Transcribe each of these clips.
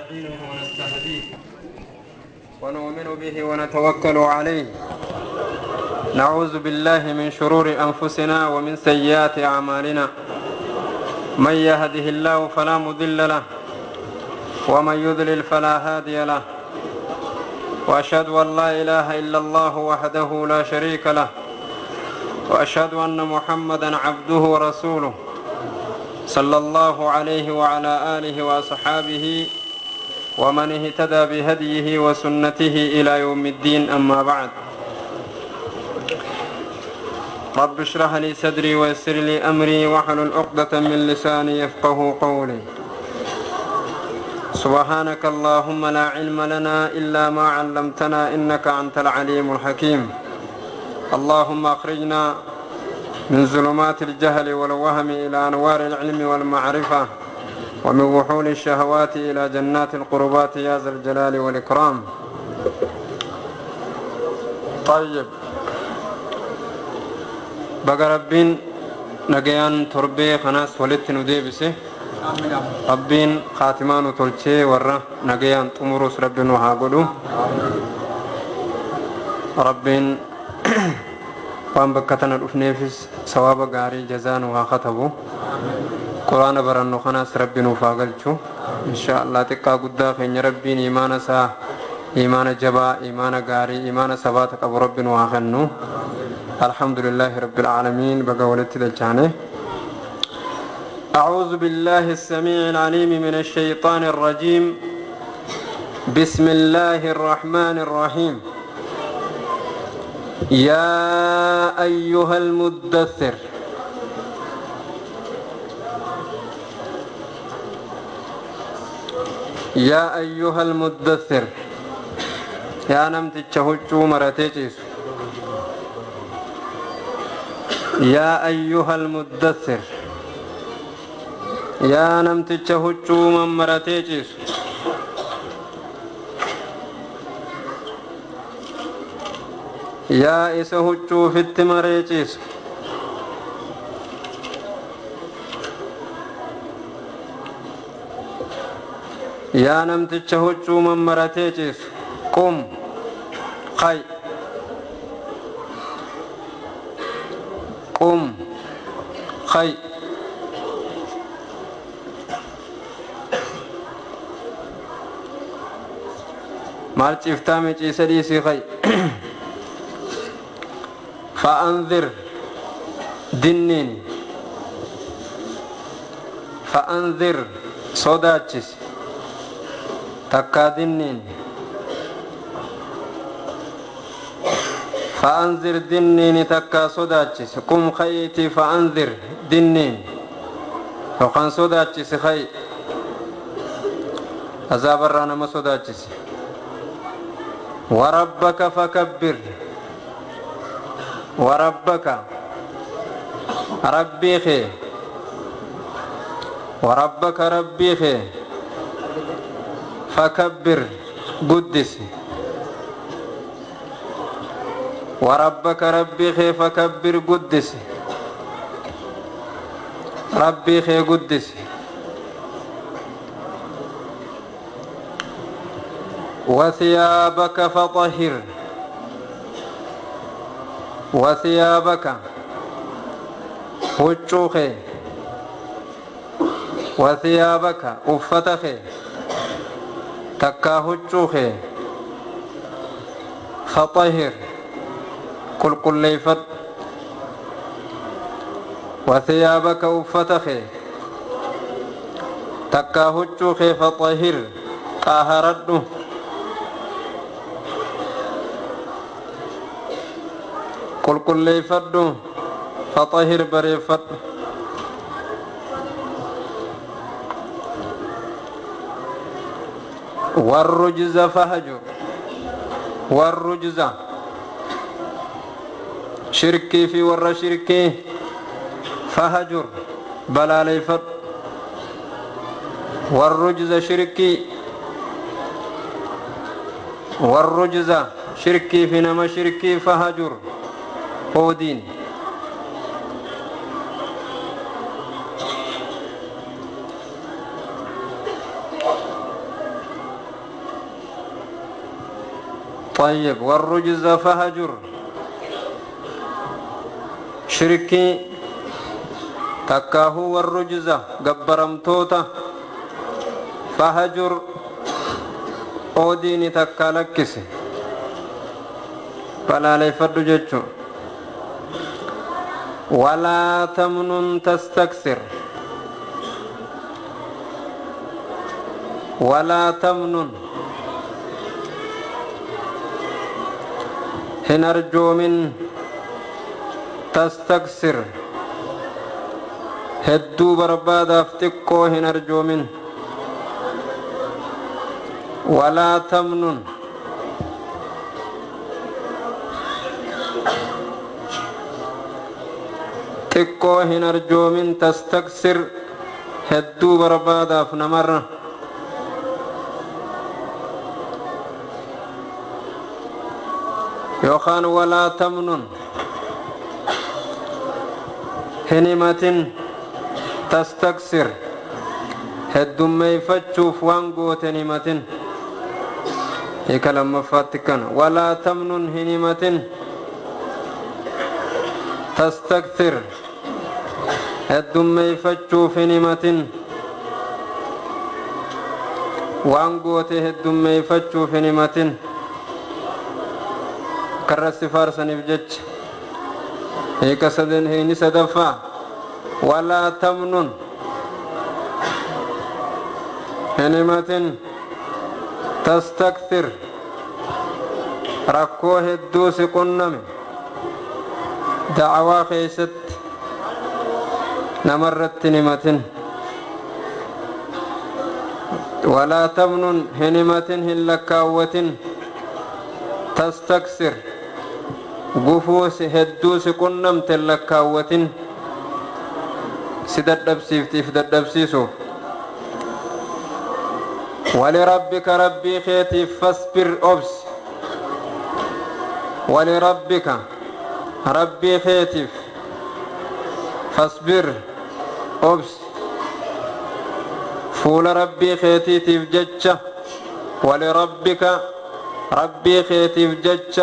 ونستعينه ونستهديه ونؤمن به ونتوكل عليه. نعوذ بالله من شرور أنفسنا ومن سيئات أعمالنا. من يهده الله فلا مضل له ومن يضلل فلا هادي له. وأشهد أن لا إله إلا الله وحده لا شريك له، وأشهد أن محمدا عبده ورسوله صلى الله عليه وعلى آله وأصحابه ومن اهتدى بهديه وسنته إلى يوم الدين. أما بعد، رب اشرح لي صدري ويسر لي أمري واحلل عقدة من لساني يفقه قولي. سبحانك اللهم لا علم لنا إلا ما علمتنا إنك أنت العليم الحكيم. اللهم أخرجنا من ظلمات الجهل والوهم إلى أنوار العلم والمعرفة، ومن وحول الشهوات إلى جنات القربات يا ذا الجلال والإكرام. طيب، بقى ربين نجيان تربي خناس ولدت نديبسه ربين خاتمان تلشي ورا نجيان تمرس ربين وهاقلو ربين waan bakka tana dhufneefis sawaaba gaarii jazaa nu haa katabu. Quraana barannu kanaas rabbi nuuf haa galchu insha Allah. Xiqqaa guddaa keenya rabbiin imaana isaa, imaana jabaa, imaana gaarii, imaana sabaata qabu rabbi nu haa kennu. Alhamdulillahi rabbil aalamiin. Baga walitti dachaane. أعوذ بالله السميع العليم من الشيطان الرجيم. بسم الله الرحمن الرحيم. يا أيها المدثر. يا أيها المدثر، يا نمت تشهجو مرتيجيس. يا أيها المدثر، يا نمت تشهجو مرتيجيس. Yaa isa huccuu ofitti maree ciisu. Yaa namticha huccuu mammaratee ciisu. Qum kha'i, qum kha'i. Maal ciiftaa mee ciisa dhiisii kha'i. فأنذر دنين، فأنذر صداتشس تكا دنين. فأنذر دنين تكا صداتشس. قم خيتي فأنذر دنين وقان صداتشس خي عذاب الرانا ما صداتشس. وربك فكبر. وربك ربي خي، وربك ربي خي فكبر قدس. وربك ربي خي فكبر قدس. ربي خي قدس. وثيابك فطهر. وثيابك huccuu kee، وثيابك uffata kee takkaa huccuu kee، فطهر qulqulleeffadhu. وثيابك uffata kee takkaa huccuu kee فطهر xaaharadhu. Qulqulleeffadhu فطهر bareeffadhu. والرجز فهجر. والرجز شركي في ور شركي فهجر بلاليفد. والرجز شركي، والرجز شركي في نما شركي فهجر هودين. طيب والرجز فهجر شركي تكاهو والرجز قبرمتوتا فهجر أوديني تكالكس فلا ليفرد جتشو ولا تمنن تستكثر ولا تمنن هنرجو من تستكثر هدو برباد افتقو هنرجو من ولا تمنن xiqqoo hin arjoomin tastaksir hedduu barbaadaaf namarra yookaan walaa tamnun hin himatin tastaksir heddummeeyfachuuf waan gooten himatin hiika lammaffaatti kana walaa tamnun hin himatin tastaksir heddummeeyfachuuf hin himatin waan goote heddummeeyfachuuf hin himatin karratti faarsaniif jecha hiika saden hiini sadaffaa walaa tamnun hin himatin tastakthir rakkoo hedduu si qunname da'awaa keeysatti namarratti hin himatin walaa tamnun hin himatin hin lakkaawwatin tastaksir gufuu si hedduu si qunnamte hin lakkaawwatin si dadhabsiiftiif dadhabsiisuuf ولربك ربي خيتي فاصبر أبس ولربك ربي خيتي فاصبر أبس فول ربي خيتي تفجتش ولربك ربي خيتي فجتش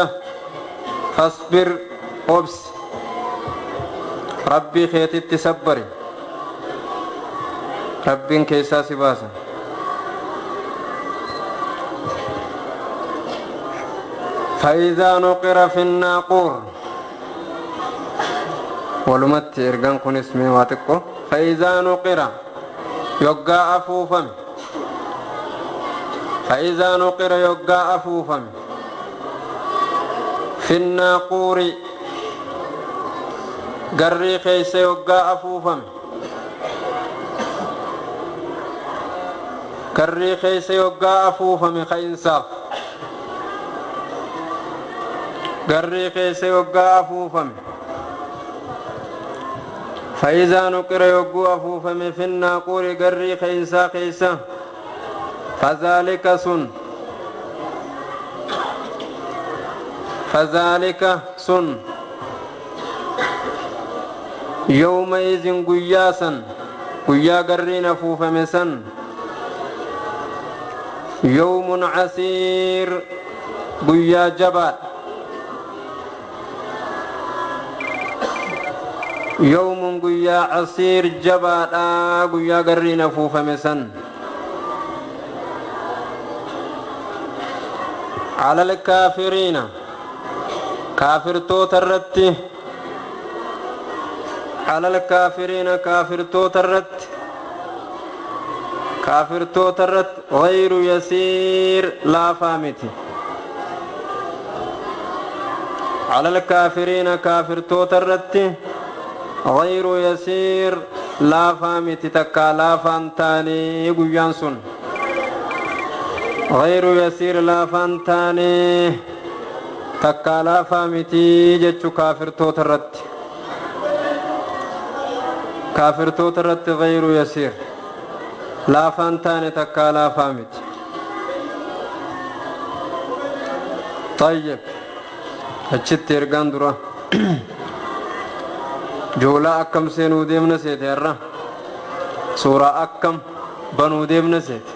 فاصبر أبس ربي خيتي تسبري ربي كيسا سباسا فإذا نقر في الناقور ولمت إرغان كن اسمي واتقو فإذا نقر يقع أفوفم فإذا نقر يقع أفوفم في الناقور قري خيس يقع أفوفم قري خيس يقع أفوفم خينصاف garrii keessa yoggaa afuufame فإذا نقر يقو أفوفم في الناقور قري خيسا خيسا فذلك سن فذلك سن يومئذ قياسا قيا قرين أفوفم سن يوم عسير قيا جبال يوم قيا عصير جبادا قيا قرين فوفمسن على الكافرين كافر توترت على الكافرين كافر توترت كافر توترت غير يسير لا فامتي على الكافرين كافر توترت غير يسير لا فامتي تكا لا فانتاني قيان سن غير يسير لا فانتاني تكا لا فامتي جتشو كافر توترت كافر توترت غير يسير لا فانتاني تكا لا فامتي طيب achitti ergaan dura joolaa akkam seenuu deemna seete har'a suuraa akkam banuu deemna seete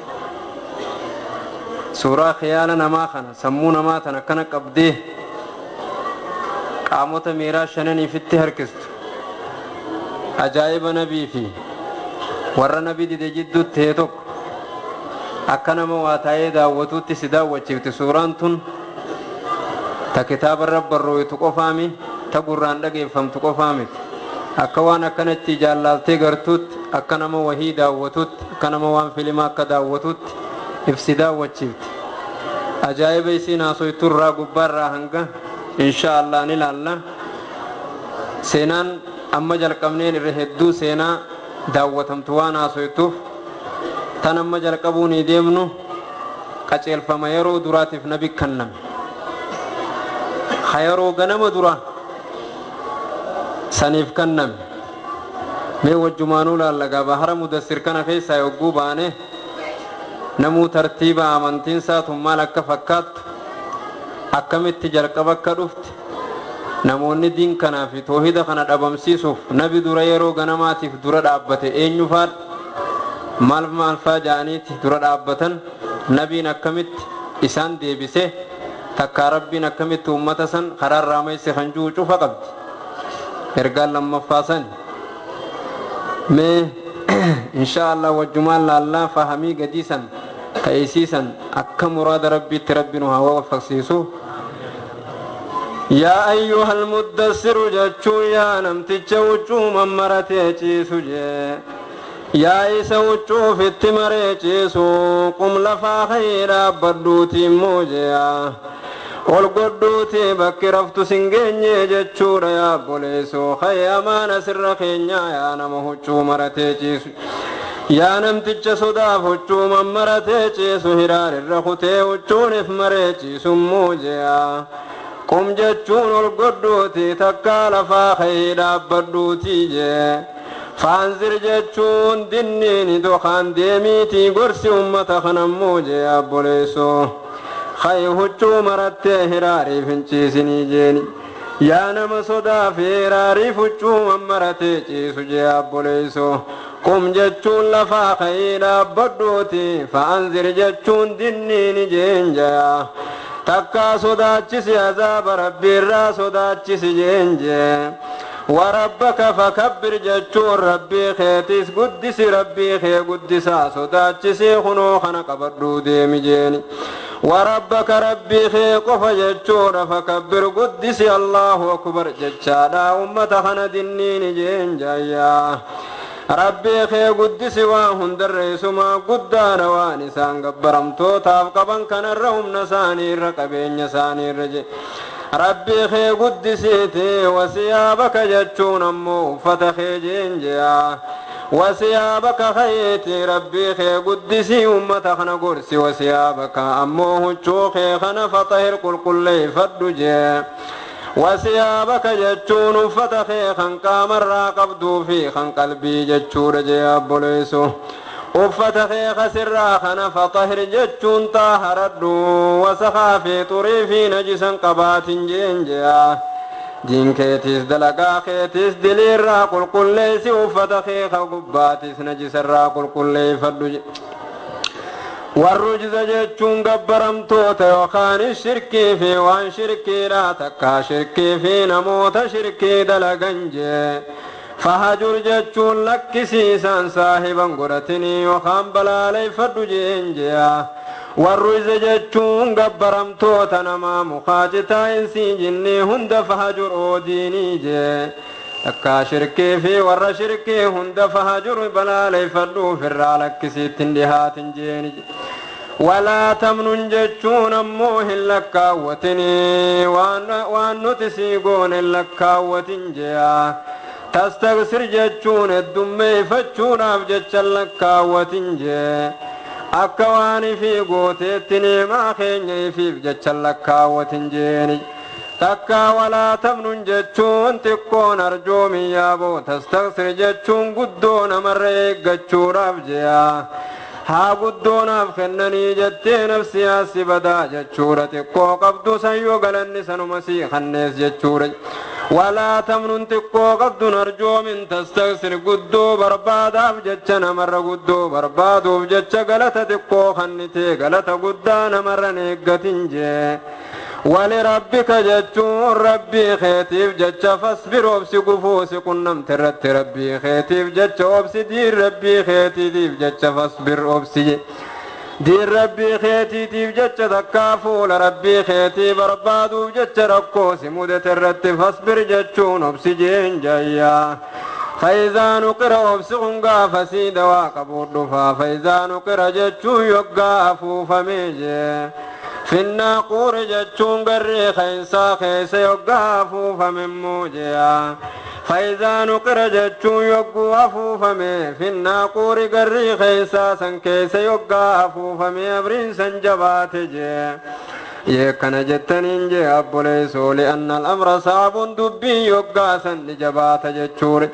Suuraa khiyaala namaa kana sammuu namaa tana akkana qabdee qaamota miiraa shananiifitti harkistu ajaa'iba nabii fi warra nabii dide jidduutti ta'e tokko akka nama waa taa'ee daawwatuutti si daawwachiifti. Suuraan tun ta kitaaba irra barrooytu qofaami, ta gurraan dhageeffamtu qofaa miti. Akka waan akkanatti jaallaaltee gartuutti, akka nama wahii daawwatuutti, akka nama waan filimaa akka daawwatuutti ibsi daawwachiifti. Ajaa'iba isiin haasoyturraa gubbaarraa hanga insha Allah ni ilaalla. Seenaan amma jalqabneen irra hedduu seenaa daawwatamtu waan haasoytuuf tan amma jalqabuu ni deemnu. Qaceelfama yeroo duraatiif nabi kenname ha yeroo ganama dura saniif kenname. Mee wajjumaanuu laallagaa bahara mudassir kana keessaa yogguu baane namuu tartiiba amantiin saatun maal akka fakkaattu, akkamitti jalqaba akka dhufte, namoonni diin kanaa fi toohida kana dhabamsiisuuf nabi dura yeroo ganamaatiif dura dhaabbate eenyu faadha, maal maal faa ja'aniiti dura dhaabbatan, nabiin akkamitti isaan deebise, takkaa rabbiin akkamitti ummata san karaarraa mayse kan jiru cufa qabdi. Ergaan lammaffaa san mee insha Allah wajjumaan laallaa. Fahamii gadii san ta'isiisan akka muraada rabbiitti rabbi nu haa waffaqsiisu. Yaa ayyuhal muddassiru jechuun yaa namticha huccuu mammaratee ciisu jee, yaa isa huccuu ofitti maree ciisu, qum lafaa ka'ii dhaabbadhuuti immoo je'a ol godhuuti bakki raftu sin geenye jechuudha. Yaa obboleessoo, ka'ee amaana sirra keenyaa, yaa nama huccuu maratee ciisu, yaa namticha sodaaf huccuu mammaratee ciisu, hiraar irra kutee huccuunif maree ciisu immoo je'a. Qum jechuun ol godhuuti takkaa lafaa ka'ii dhaabbadhuuti jee. Faanzir jechuun dinniini dokaan deemiitii gorsi ummata kanammoo jee. Obboleessoo, ka'ii huccuu marattee hiraariif hin ciisinii jeeni. Yaa nama sodaa fi hiraariif huccuu mammaratee ciisu jee, obboleessoo, qum jechuun lafaa ka'ii dhaabbadhuuti, faanzir jechuun dinniini jeen jea. Takkaa sodaachisi, azaaba rabbiirraa sodaachisi jeen jee. Warabbaka fakabbir jechuun rabbii keetis guddisi, rabbii kee guddisaa sodaachisii kunoo kana qabadhuu deemi jeeni. Warabbaka rabbii kee qofa jechuudha. Fakabbir guddisi, allahu akbar jechaadha ummata kana dinniini jeen jaayyaa. Rabbii kee guddisi, waan hundarreessumaa guddaadha, waan isaan gabbaramtootaaf qaban kanarra, humna isaaniirra, qabeenya isaaniirra je. Rabbii kee guddisiiti. Wasiyaabaka jechuun ammoo uffata kee jeen je'a. Wasiyaabaka kayeeti rabbii kee guddisii ummata kana gorsi. Wasiyaabaka ammoo huccuu kee kana faxahir qulqulleeffadhu jee. Wasiyaabaka jechuun uffata kee kan qaamarraa qabduu fi kan qalbii jechuudha jee. Obboleessu, uffata kee kasirraa kana faxahir jechuun xaaharadhu, wasakaa fi xurii fi najisan qabaatin jeen jea. Diin keetis dalagaa keetis diliirraa qulqulleessi, uffata kee ka gubbaatis najisarraa qulqulleeffadhu. Warrujza jechuun gabbaramtoota yookaan shirkii fi waan shirkiidha, takkaa shirkii fi namoota shirkii dalagan jee. Fahajur jechuun lakkisiisaan saahiban godhatinii yookaan balaaleeffadhu jeen jea. Warrujza jechuun gabbaramtoota namaa mukaa, citaa, insii, jinnii hunda fahajur oodiinii jee. Takkaa shirkii fi warra shirkii hunda fahajur balaaleeffadhu, ofirraa lakkisiittin dhihaatin jeeni. Walaa tamnun jechuun ammoo hin lakkaawwatinii, waan nuti sii goone hin lakkaawwatin jea. Tastagsir jechuun heddummeeffachuudhaaf jecha lakkaawwatin jee. Akka waan ifii gooteetti niimaa keenya ifiif jecha lakkaawwatin jeeni. Takkaa walaa tamnun jechuun xiqqoon arjoomiyyaa boo. Tastagsir jechuun guddoo namarra eeggachuudhaaf jea. Haa guddoonaaf kennanii jettee nafsiyaasi badaa jechuudha. Xiqqoo qabdu san yoo galanni sanuma sii kannees jechuudha. Walaa tamnun xiqqoo qabdun arjoomin tastaksir guddoo barbaadaaf jecha namarra guddoo barbaaduuf jecha galata xiqqoo kannitee galata guddaa namarran eeggatin jee. Walirabbika jechuun rabbii keetiif jecha fasbir obsi gufuu si qunnamte irratti rabbii keetiif jecha obsi diin rabbii keetiitiif jecha fasbir obsi diin rabbii keetiitiif jecha takkaa fuula rabbii keetii barbaaduuf jecha rakkoo si mudate irratti fasbir jechuun obsi jeen jayyaa. فإذا نقر obsi kun gaafa sii dawaa qabuu dhufaa. فإذا نقر jechuun yoggaa afuufamee jee. في الناقور jechuun garrii keeysaa keessa yoggaa afuufame immoo. فإذا نقر jechuun yogguu afuufame في الناقور garrii keeysaa san keessa yoggaa afuufame abriin san jabaate jee. Yeekana jettaniin jee abboleessoo لأن الأمر صعب dubbiin yoggaa san ni jabaata jechuure.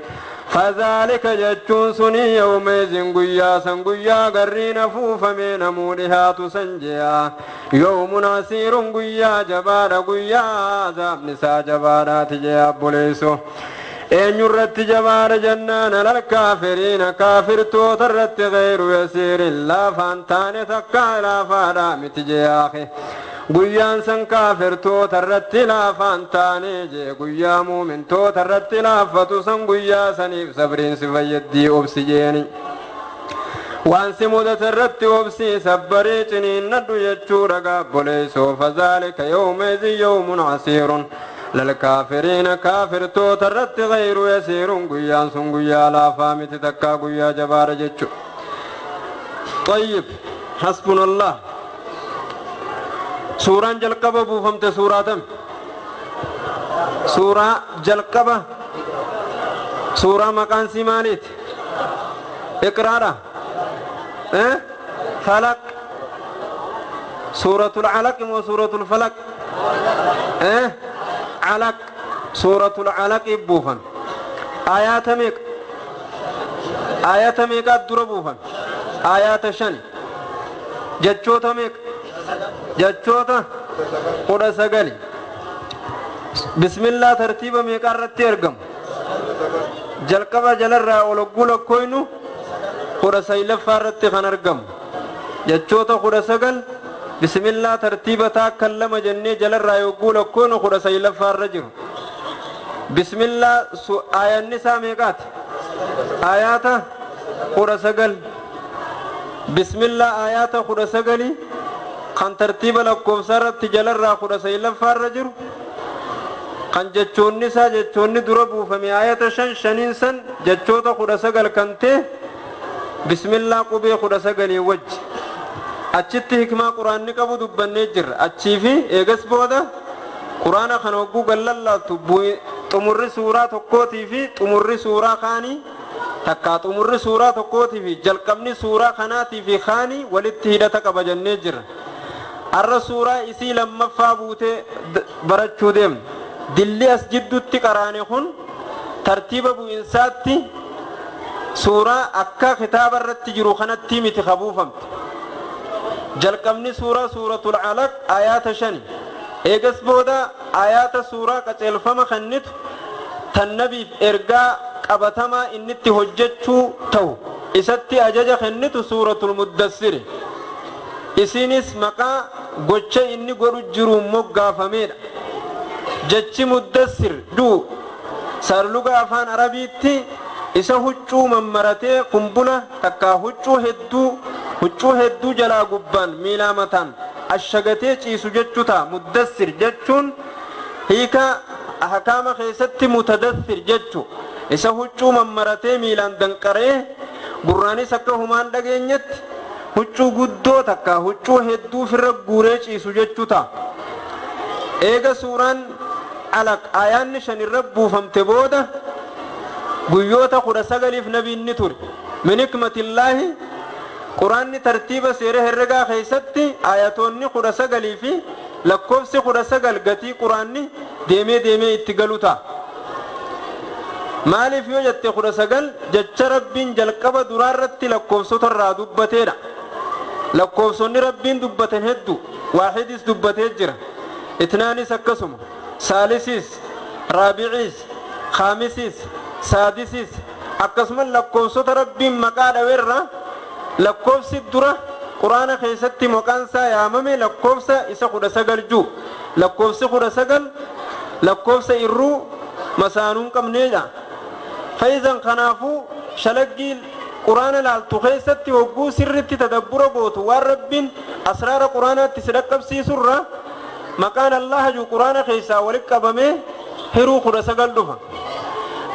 فذلك jechuun suni يومئذ guyyaa san guyyaa garriin afuufame namuu dhihaatu san jea. يوم عسير guyyaa jabaadha guyyaa azaabni isaa jabaadhaati jee abboleessoo. Eenyurratti jabaadha jennaan alal kaafiriina kaafirtoota irratti غير يسير laafaan taane takkaa laafaadha miti jee akhi. Guyyaan san kaafirtoota irratti laafaan taane jee guyyaa muumintoota irratti laaffatu san guyyaa saniif sabriin si fayyadii obsi jeeni. Waan si mudate irratti obsii sabbarii ciniinnadhu jechuudha gaabboleessoo. فذلك يومئذ يوم عسير للكافرين kaafirtoota irratti غير يسير guyyaan sun guyyaa laafaa miti takkaa guyyaa jabaadha jechu. طيب حسبنا الله. Suuraan jalqaba buufamte suuraa tam? Suuraa jalqaba suuraa maqaan sii maaliiti? Iqraadha. Falaq. Suuratul Alaq moo suuratul Falaq? Alaq. Suuratul Alaq buufame. Ayaata meeqa? Ayaata meeqaat dura buufame? Ayaata shan. Jechoota meeqa? Jechoota 19. Bismillaa tartiiba meeqaa irratti argamu? Jalqaba jalarraa ol ogguu lakkoynu 19ffaa irratti kan argamu. Jechoota 19 bismillaa tartiiba taakkan lama jennee jalarraa yogguu lakkoynu 19ffaa irra jiru. Bismillaa aayanni isaa meeqaati? Ayaata 19. Bismillaa ayaata 19 kan tartiiba lakkoofsaa irratti jalarraa 19ffaa irra jiru kan jechoonni isaa jechoonni dura buufame ayata shan shaniin san jechoota 19 kan ta'e bismillaa qubee 19 wajji. Achitti hikmaa quraanni qabu dubbannee jirra. Achii fi eegas booda quraana kana hogguu gallallaaltu xumurri suuraa tokkootii fi xumurri suuraa kaanii takkaa xumurri suuraa tokkootii fi jalqabni suuraa kanaatii fi kaanii walitti hidhata qaba jennee jirra. Arra suuraa isii lammaffaa buutee barachuu deemna. Dilli as jidduutti qaraane kun tartiiba bu'insaatti suuraa akka kitaaba irratti jiru kanatti miti kabuufamte. Jalqabni suuraa suuratul Alaq ayaata shani. Eegas booda ayaata suuraa qaceelfama kennitu tan nabiif ergaa qabatamaa inni itti hojjechuu ta'u isatti ajaja kennitu suuratul Muddassiri. Isinis maqaa gocha inni godhu jiruun moggaafameedha. Jechi muddassir duu sarluga afaan Arabiitti isa huccuu mammaratee kumbula takkaa huccuu hedduu jalaa gubbaan miilaa mataan ashagatee ciisu jechuu ta'a. Muddassir jechuun hiika ahkaama keessatti mutadassir jechu isa huccuu mammaratee miilaan danqaree gurraanis akka humaan dhageenyetti huccuu guddoo takka huccuu hedduu firra guuree ciisu jechuu ta'a. Eega suuraan Alaq ayaanni shan irra buufamte booda guyyoota 19f nabiin ni ture. Min hikmatillaahi quraanni tartiiba seera herregaa keessatti ayatoonni 19 fi lakkoofsi 19 gatii quraanni deemee deemee itti galu ta'a. Maaliif yoo jette 19 jecha rabbiin jalqaba duraarratti lakkoofsota irraa dubbateedha. Lakkoofsonni rabbiin dubbatan hedduu waahidis dubbatee jira. Itnaanis akkasuma, saalisis, Raabiciis, khaamisiis, saadisiis, akkasuma lakkoofsota Rabbiin maqaa dhaweerra lakkoofsi dura Quraana keessatti maqaan isaa yaamame lakkoofsa isa 19 juu. Lakkoofsi 19 lakkoofsa irruu masaanuun qabneedha. Faizan kanaafuu shalaggii Quraana laaltu keessatti hogguu sirritti tadabbura gootu waan Rabbiin asraara Quraanaatti si dhaqqabsiisurra maqaan Allaha juu Quraana keessaa walitti qabamee hiruu 19 dhufa.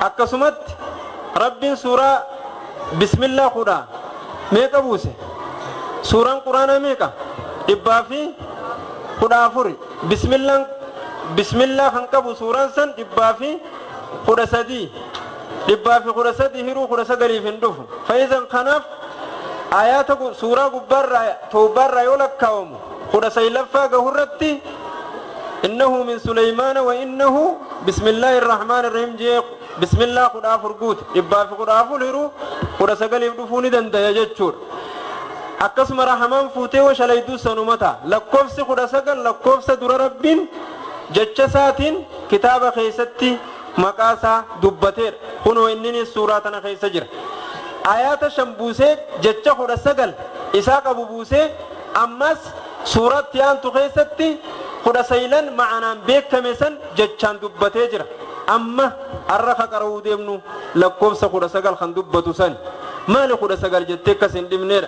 Akkasumatti Rabbiin suuraa bismillaa 10 meeqa buuse? Suuraan Quraanaa meeqa? 114. Bismillaan bismillaa kan qabu suuraan san 113. 113 hiruu 19 hin dhufu. Faizan kanaaf ayaata suuraa gubbaarraa toobaarraa yoo lakkaawamu 19ffaa gahurratti innahu min Suleymaana wa innahu bismillaahi irrahmaani irrahiim jee bismillaa 14 guute. 114 hiruu 19 dhufuu ni dandaya jechuudha. Akkasuma rahamaan fuutee wa shalayduu sanuma ta'a. Lakkoofsi 19 lakkoofsa dura Rabbiin jecha isaatiin kitaaba keessatti maqaa isaa dubbateedha. Kunoo inninis suuraa tana keessa jira. Ayaata 5 buusee jecha 19 isaa qabu buusee ammas suuratti aantu keessatti 19 ma'anaan beekame san jechaan dubbatee jira. Amma har'a ka qara'uu deemnu lakkoofsa 19 kan dubbatu san. Maali 19 jettee akkas hin dhibneedha.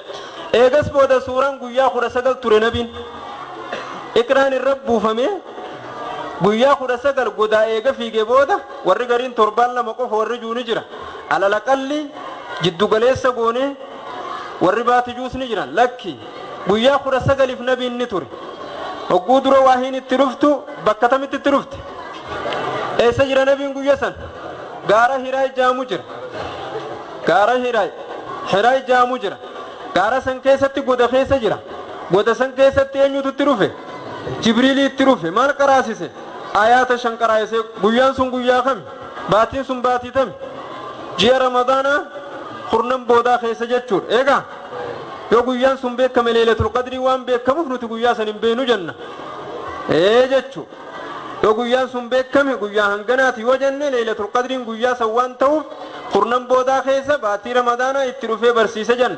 Eegas booda suuraan guyyaa 19 ture nabiin. Iqraan irra buufamee guyyaa 19 godaa eega fiigee booda warri gariin torbaan 2 qofa warri juuni jira. Alalaqalli jiddugaleessa goonee warri baati juus ni jiran. Lakki guyyaa 19 nabiin ni ture. Hogguu dura waahiin itti dhuftu bakka tamitti itti dhufte? Eessa jira nabiin guyyaa san? Gaara Hiraay jaamu jira. Gaara Hiraay jaamu jira. Gaara san keessatti goda keessa jira. Goda san keessatti eenyutu itti dhufe? Jibriilii itti dhufe. Maal qaraasise? Ayaata 5 qaraasise. Guyyaan sun guyyaa kami? Baatiin sun baatii tami? Ji'a Ramadaanaa kurnan boodaa keessa jechuudha. Egaa yoo guyyaan sun beekame Leelatul Qadrii waan beekamuuf nuti guyyaa san hin beenu jenna. Jechuudha. Yoo guyyaan sun beekame guyyaa hanganaati yoo jenne Leelatul Qadriin guyyaa san waan ta'uuf kurnan boodaa keessa baatii Ramadaanaa itti dhufee barsiise jenna.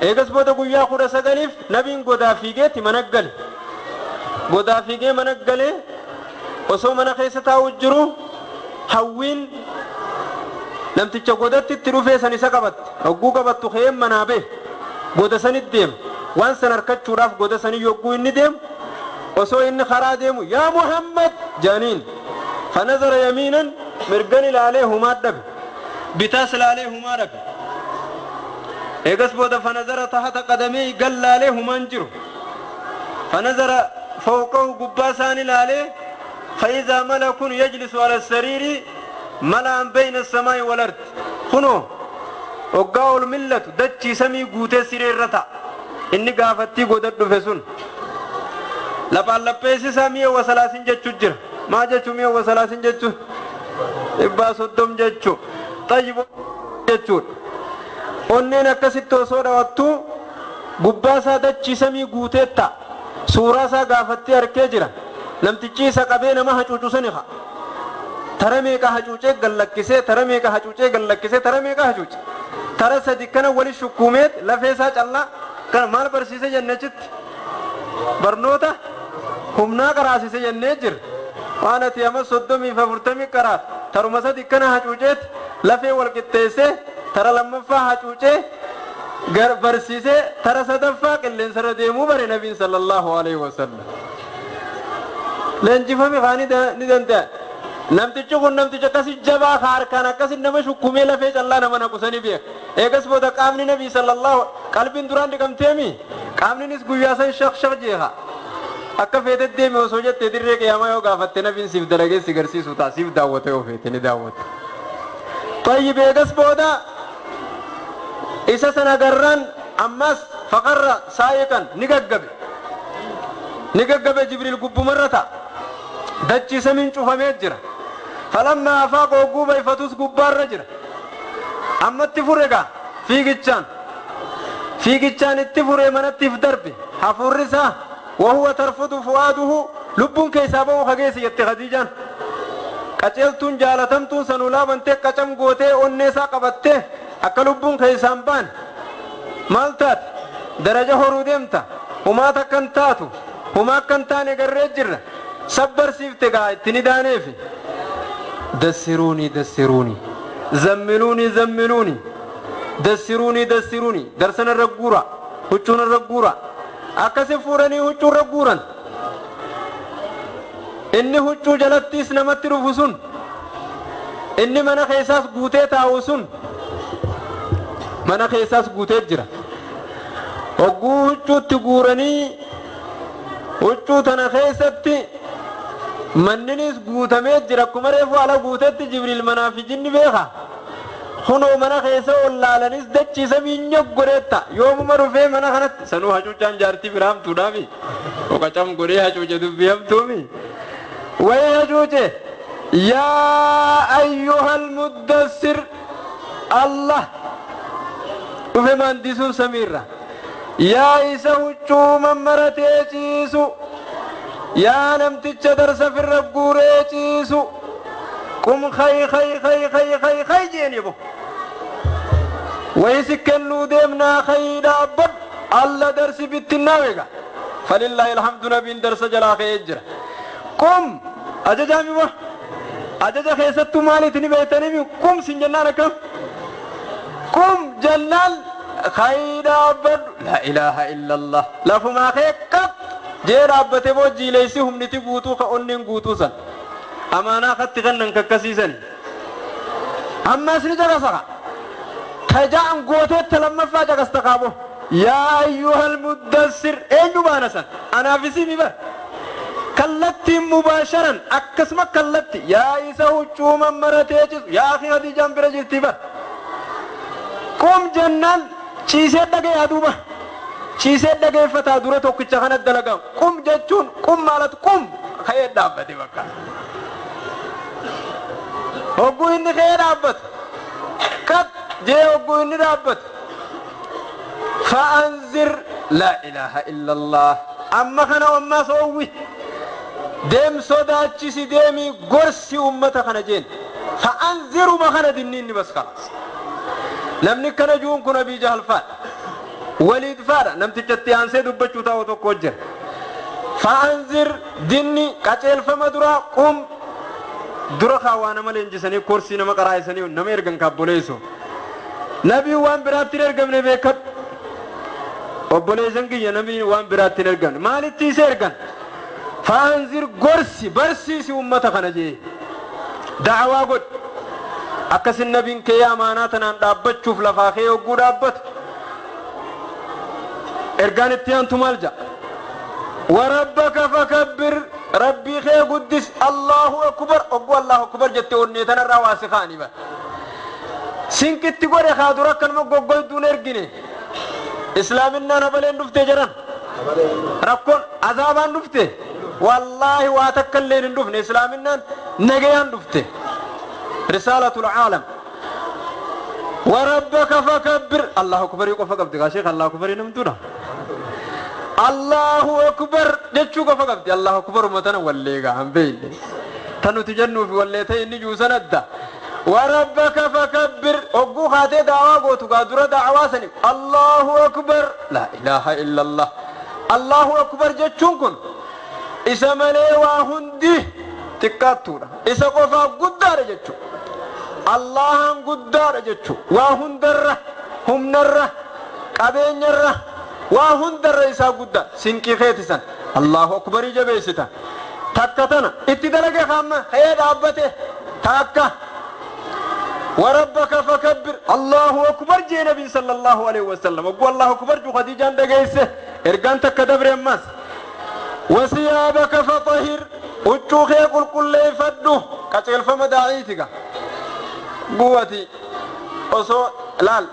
Eegas booda guyyaa 19 nabiin godaa fiigeetti mana gale. Godaa fiigee mana galee osoo mana keessa taa'u jiru hawwiin namticha godatti itti dhufee san isa qabatte. Hogguu qabattu ka'een manaa ba'e. Goda sanitti deema. Waan san harkachuudhaaf goda sanii yogguu inni deemu osoo inni karaa deemu yaa Muhammad jaaniin. Fanazara yamiinan mirgan ilaalee humaa dhabe. Bitaas ilaalee humaa dhabe. Eegas booda fanazara tahata qadamee gallaalee humaan jiru. Fanazara fawqahu gubbaa isaan ilaalee faizaa malakun yajlisu ala sariiri malaan bayna samaa'i wal ardi. Kunoo hoggaa ol millatu dachii samii guutee siree irra ta'a. Inni gaafattii goda dhufe sun lafaan lapheessisaa mi'a wasalaasin jechuu jira. Maa jechuu mi'a wasalaasin jechuu? 130 jechuu. Xayyibo jechuudha. Onneen akkasitti osoo dhawattuu gubbaa isaa dachii samii guutee ta'a. Suuraa isaa gaafattee harkee jira. Namtichi isa qabee nama hacuucu sani ha'a. Tara meeqa hacuucee gallakkisee, tara meeqa hacuucee gallakkisee, tara meeqa hacuuce. Tara sadi kana wali shukkuumeet lafee isaa callaa kana maal barsiise jennee achitti? Barnoota humnaa qaraasise jennee jira. Waan ati amma 30 fi 40 qaraat taruma sadi kana hacuuceet lafee wal qixxeessee tara lammaffaa hacuucee barsiisee tara sadaffaa qilleensarra deemuu bare nabiin sallallahu alaihi wasallam. Leenjifame kaanii ni danda'a. Namtichi kun namticha akkasi jabaa ka harkaan akkasi nama shukkumee lafee callaa nama naqusanii beeka. Eegas booda qaamni nabii sallallahu qalbiin duraan dhiqamteemi qaamninis guyyaa san shaq shaq jeeqa. Akka feete deeme osoo jettee dirree qiyaamaa yoo gaafatte nabiin siif dalagee si garsiisu ta'a siif daawwate yoo feete ni daawwate. Tayyib eegas booda isa sana agarraan ammas faqarra saayiqan ni gaggabe. Ni gaggabe Jibriil gubbumarra ta'a. Dachii samiin cufamee jira. Falammaa afaaqa hogguu bayfatus gubbaarra jira. Ammatti fure gaa fiigichaan. Fiigichaan itti furee manatti if darbe. Hafuurri isaa wahuwa tarfudu fu'aaduhu lubbuun keessaa ba'uu hageesse jette Khadiijaan. Qaceeltuun jaalatamtuun san ulaa bantee qacam gootee onnee isaa qabattee akka lubbuun keessaan baan maal taate daraja horuu deemta humaata akkan taatu humaa akkan taane garree jirra sabbarsiifte gaa itti ni daaneefi dassiruunii dassiruunii zammiluunii zammiluunii dassiruunii dassiruunii darsana irra guura huccuun irra guura akkasi fuudhanii huccuu irra guuran inni huccuu jalattiis namatti dhufu sun inni mana keessaas guutee taa'u sun mana keessaas guutee jira hogguu huccuutti guuranii huccuu tana keessatti manninis guutamee jira akkuma reefu ala guutetti Jibriil manaa fi jinni beeka kunoo mana keessa ol laalanis dachiisa miinya godheetta yoomuma dhufee mana kanatti sanuu hacuucaan jaartii biraa hamtuudhaafi oqacam godhee hacuuce dubbii hamtuumi wayi hacuuce yaa ayyuhal muddassir Allah dhufe maandisuun samiirra yaa isa huccuu mammaratee ciisu yaa namticha darsa firra guuree ciisu qum khay khay khay khay khay khay jeeni bo waysi kennuu deemnaa khay dhaabbad alla darsi bittinnaawega falillaahi alhamdu nabiin darsa jalaa ka'ee jira qum ajajaami bo ajaja keessattuu maaliiti ni beektaniimi qum sin jennaan akkam qum jennaan khay dhaabbadhu laa ilaaha illa allah lafumaa kee qab jee dhaabbate boo jiileysi humniti guutuu ka onneen guutuu san amaanaa katti kannan kakkasiisan ammas ni caqasaka taja'an gooteetta lammaffaa caqasta kaabo yaa ayyuhal muddassir eenyu baana san anaaf isimi bar kallattiin mubaasharan akkasuma kallatti yaa isa huccuu mammaratee ciisu yaa akhi Hadiijaan bira jirti bar qum jennaan ciisee dhagayaa duuba ciisee dhageeffataa dura tokkicha kana dalagaa qum jechuun qum maalatu qum ka'ee dhaabbate bakka hogguu inni ka'ee dhaabbatu qad jee hogguu inni dhaabbatu fa'anzir laa ilaaha illa allah amma kana ammaas oowwi deem sodaachisi deemii gorsi ummata kana jeen fa'anziruma kana dinniinni bas kalaas namni kana juun kun Abii Jahal faadha Waliid faadha namtichatti aansee dubbachuu taa'u tokko jira fa'anzir dinni qaceelfama duraa qum dura kaawwaa nama leenjisanii korsii nama qaraayisanii nama ergan kaabboleessu nabiin waan biraatti hin ergamne beekadhu obboleessan kiyya nabiin waan biraatti hin ergamne maalitti isa ergan fa'anzir gorsi barsiisi ummata kana jee da'awaa godhi akkasin nabiin kee amaanaa tanaan dhaabbachuuf lafaa kee hogguu dhaabbatu ergaan itti aantu maal ja'a warabbaka fakabbir rabbii kee guddis allahu akbar ogguu allahu akbar jette onnee tanarraa waa si kaanii bar sinqitti godhe kaa dura akkanuma goggoyduun ergine islaaminaan habaleen dhufte jedhan rakkoon azaabaan dhufte wallaahi waa takka illeen hin dhufne islaaminaan nagayaan dhufte risaalatul caalam warabbaka fakabbir allahu akbarii qofa qabdi kaa sheekh allahu akbarii namtuudha allahu akbar jechuu qofa qabdi allahu akbar umatana walleegaa han beeyne tan nuti jennuufi wallee ta'e inni juusan adda warabbaka fakabbir hogguu kaatee daawaa gootu gaa dura daawaa sani allahu akbar laa ilaaha illa allah allahu akbar jechuun kun isa malee waa hundi xiqqaattuudha isa qofaa guddaadha jechuu allahan guddaadha jechuu waa hundarra humnarra qabeenyarra waa hundarra isaa guddaa sinqii keetisan allahu akbarii jabeessita takka tana itti dalage kaamma ka'ee dhaabbate takka warabbaka fakabbir allahu akbar jee nabiin sallallahu alaihi wasallam ogguu allahu akbar ju khadiijaan dhageesse ergaan takka dabre ammaas wasiyaabaka faxahir huccuu kee qulqulleeffadhu qaceelfama daa'iitiga guwati osoo laal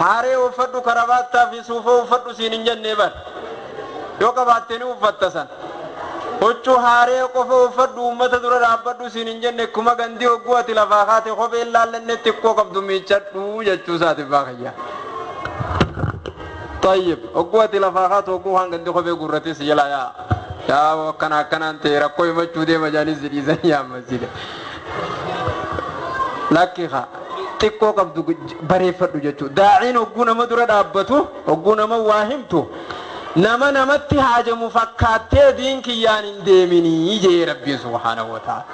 haaree uffadhu karabaattaa fi suufoo uffadhu siin hin jennee bar yoo qabaatte ni uffatta san huccuu haaree qofa uffadhu uummata dura dhaabbadhu siin hin jenne kuma gandii hogguu ati lafaa kaate kopheen laallanne xiqqoo qabdu miiccadhu jechuu isaatiif baakayya. طيب hogguu ati lafaa kaatu hogguu waan gandi kophee gurratee si jala yaa yaa akkana akkanaan ta'e rakkoo himachuu deema jaanis si dhiisan yaammasile. Lakki haa xiqqoo qabdu bareeffadhu jechuudha. Daa'iin hogguu nama dura dhaabbatu, hogguu nama waa himtu, nama namatti haajamu fakkaattee diin kiyyaan hin deeminii jee Rabbiin subhaanahu wa ta'ala.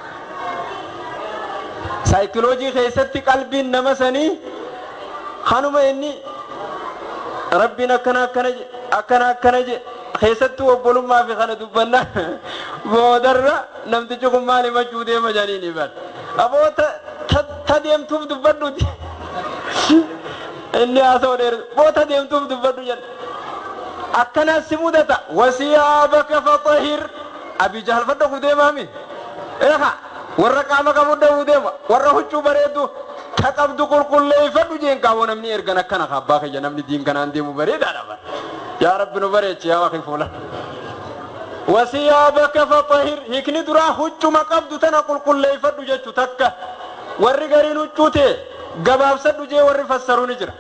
Saayikiloojii keessatti qalbiin nama sanii kanuma inni Rabbiin akkana akkana je akkana akkana je keessattuu obbolummaa fi kana dubbannaa boodarra namtichi kun maal himachuu deema jedhanii bar. Aboo ta deemtuuf dubbadhuuti. Inni haasa'u dheeru boo ta deemtuuf dubbadhu jedha. Akkanaas si mudata wasiyaabaka faxahir Abii Jahal fadha ku deemaami. Eeha warra qaama qabu dhahuu deema warra huccuu bareeddu ta qabdu qulqulleeffadhu jeen qaaboo namni ergan akkana abbaa kiyya namni diin kanaan deemu bareedaadha bara. Yaa Rabbi nu bareechi yaa wakii fuula. Wasiyaabaka faxahir hiikni duraa huccuma qabdu tana qulqulleeffadhu jechu takka warri gariin huccuu ta'e gabaabsadhu jee warri fassaruu ni jira.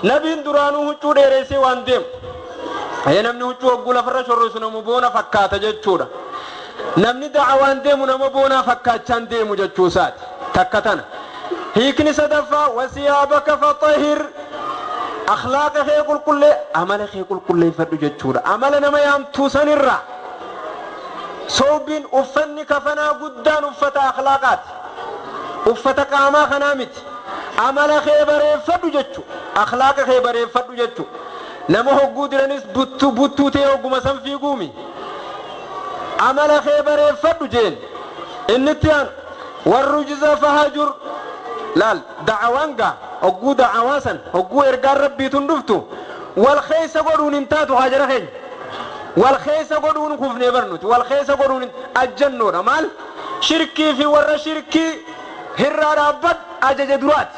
Nabiin duraanuu huccuu dheereessee waan deemu. Namni huccuu hogguu lafarra shorrisu nama boona fakkaata jechuudha. Namni da'awaan deemu nama boonaa fakkaachaan deemu jechuu isaati. Takka tana. Hiikni sadaffaa wasiyaabaka faxahir akhlaaqa kee qulqullee amala kee qulqulleeffadhu jechuudha. Amala nama yaamtuu sanirraa soobiin uffanni kafanaa guddaan uffata akhlaaqaati. Uffata qaamaa kanaa miti. Amala kee bareeffadhu jechuudha. Akhlaaqa kee bareeffadhu jechuudha. Nama hogguu diranis buttuu buttuu ta'e hogguma san fiiguumi. Amala kee bareeffadhu jeen. Inni itti aanu warrujiza fahajur laal da'awaan gaa hogguu da'awaa san hogguu ergaan rabbiitun dhuftu wal keessa godhuun hin taatu haa jara keenya. Wal keessa godhuun kufnee barnuti wal keessa godhuun ajjannoodha maal shirkii fi warra shirkii hirraa dhaabbadhu ajaja duraati.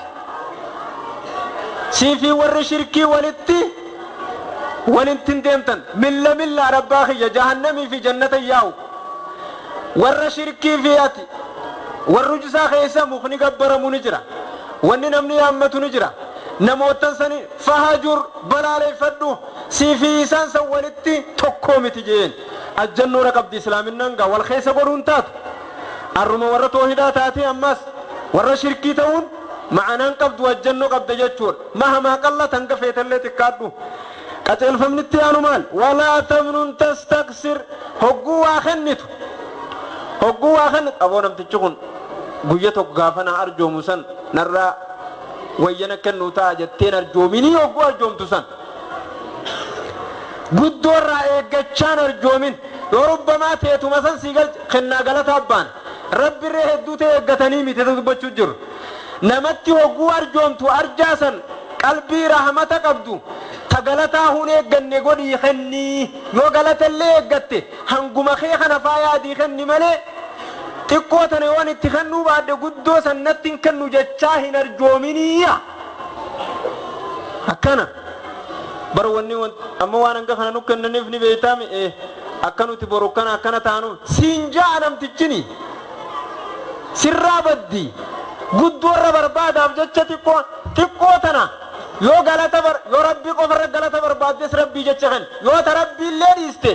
Sii fi warri shirkii walitti walitti hin deemtan milla milla rabbaa kiyya jahannamii fi jannata yaa'u warra shirkii fi ati warri isaa keessa mukni gabbaramu ni jira wanni namni yaammatu ni jira namootan sani fahajur balaaleeffadhu sii fi isaan san walitti tokkoo miti jeen ajjannoodha qabdi islaaminaan gaa wal keessa godhuun taatu arruma warra toohidaa taatee ammas warra shirkii ta'uun ma'anaan qabdu ajjannoo qabda jechuudha mahamaa qallatan hanga feetallee xiqqaadhu. Qajeelfamnitti aanu maal walaa tamnun tastaksir hogguu waa kennitu hogguu waa kennitu aboo namtichi kun guyya tokko gaafa na arjoomu san narraa wayyana kennuu ta'a jetteen arjoominii hogguu arjoomtu san guddoorraa eeggachaan arjoomin yoo rubbamaa teetuma san sii kennaa galata abbaan rabbirree hedduu ta'e eeggatanii miti dubbachuu jiru namatti hogguu arjoomtu arjaa san qalbii rahmata qabdu ta galataa hun eegganne godhii kennii yoo galatallee eeggatte hanguma kee kana faayaadii kenni malee xiqqoo tana yoon itti kennuu baadhe guddoo san natti hin kennu jechaa hin arjoominiyya. Akkana bar wanni amma waan hanga kana nu kennaniif ni beeytaami akka nuti boru kana akkana taanu siin ja'a namtichini sirraa baddi guddoorra barbaadaaf jecha xiqqoo tana yoo galata yoo rabbii qofarra galata barbaaddes rabbii jecha kan yoo ta rabbii illee dhiiste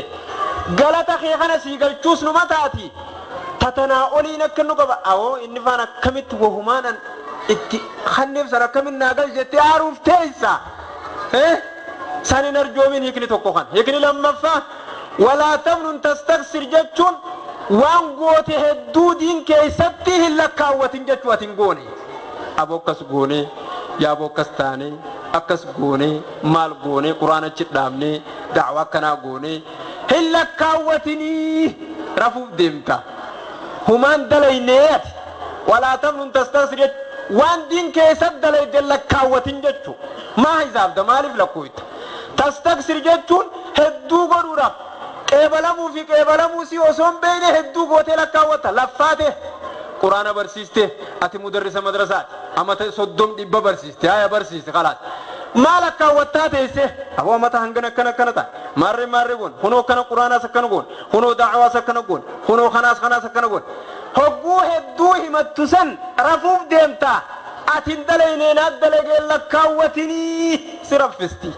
galata kee kana sii galchuus numa taati tatanaa oliin akka nu qaba awoo inni faan akkamitti wahumaanan itti kanneef san akkamitti naa gal jettee aaruuf teessa san hin arjoomin hiikni tokko kan hiikni lammaffaa walaa tamnun tastaksir jechuun waan goote hedduu diin keessatti hin lakkaawwatin jechuu ati hin goone aboo akkas goone yaaboo akkas taane akkas goone maal goone quraana achi dhaabne da'waa akkanaa goone hin lakkaawwatinii rafuuf deemta humaan dalaynee ati walaa tamnun tastaksir jechu waan diin keessatti dalayde lakkaawwatin jechu maa hisaabda maaliif lakkoofta tastaksir jechuun hedduu godhuudhaaf qeebalamuu fi qeebalamuu si osoo hin beekne hedduu gootee lakkaawwatta laffaate quraana barsiiste ati mudarrisa madrasaati amata 30 barsiiste haya barsiiste khalaas maal lakkaawwattaa teesse aboo amata hangana akkana akkana ta'a maarree maarree goon kunoo kana quraanaas akkana goon kunoo da'awaas akkana goon kunoo kanaas kanaas akkana goon hogguu hedduu himattu san rafuuf deemta ati hin dalaynee naat dalagee lakkaawwatinii si raffisti.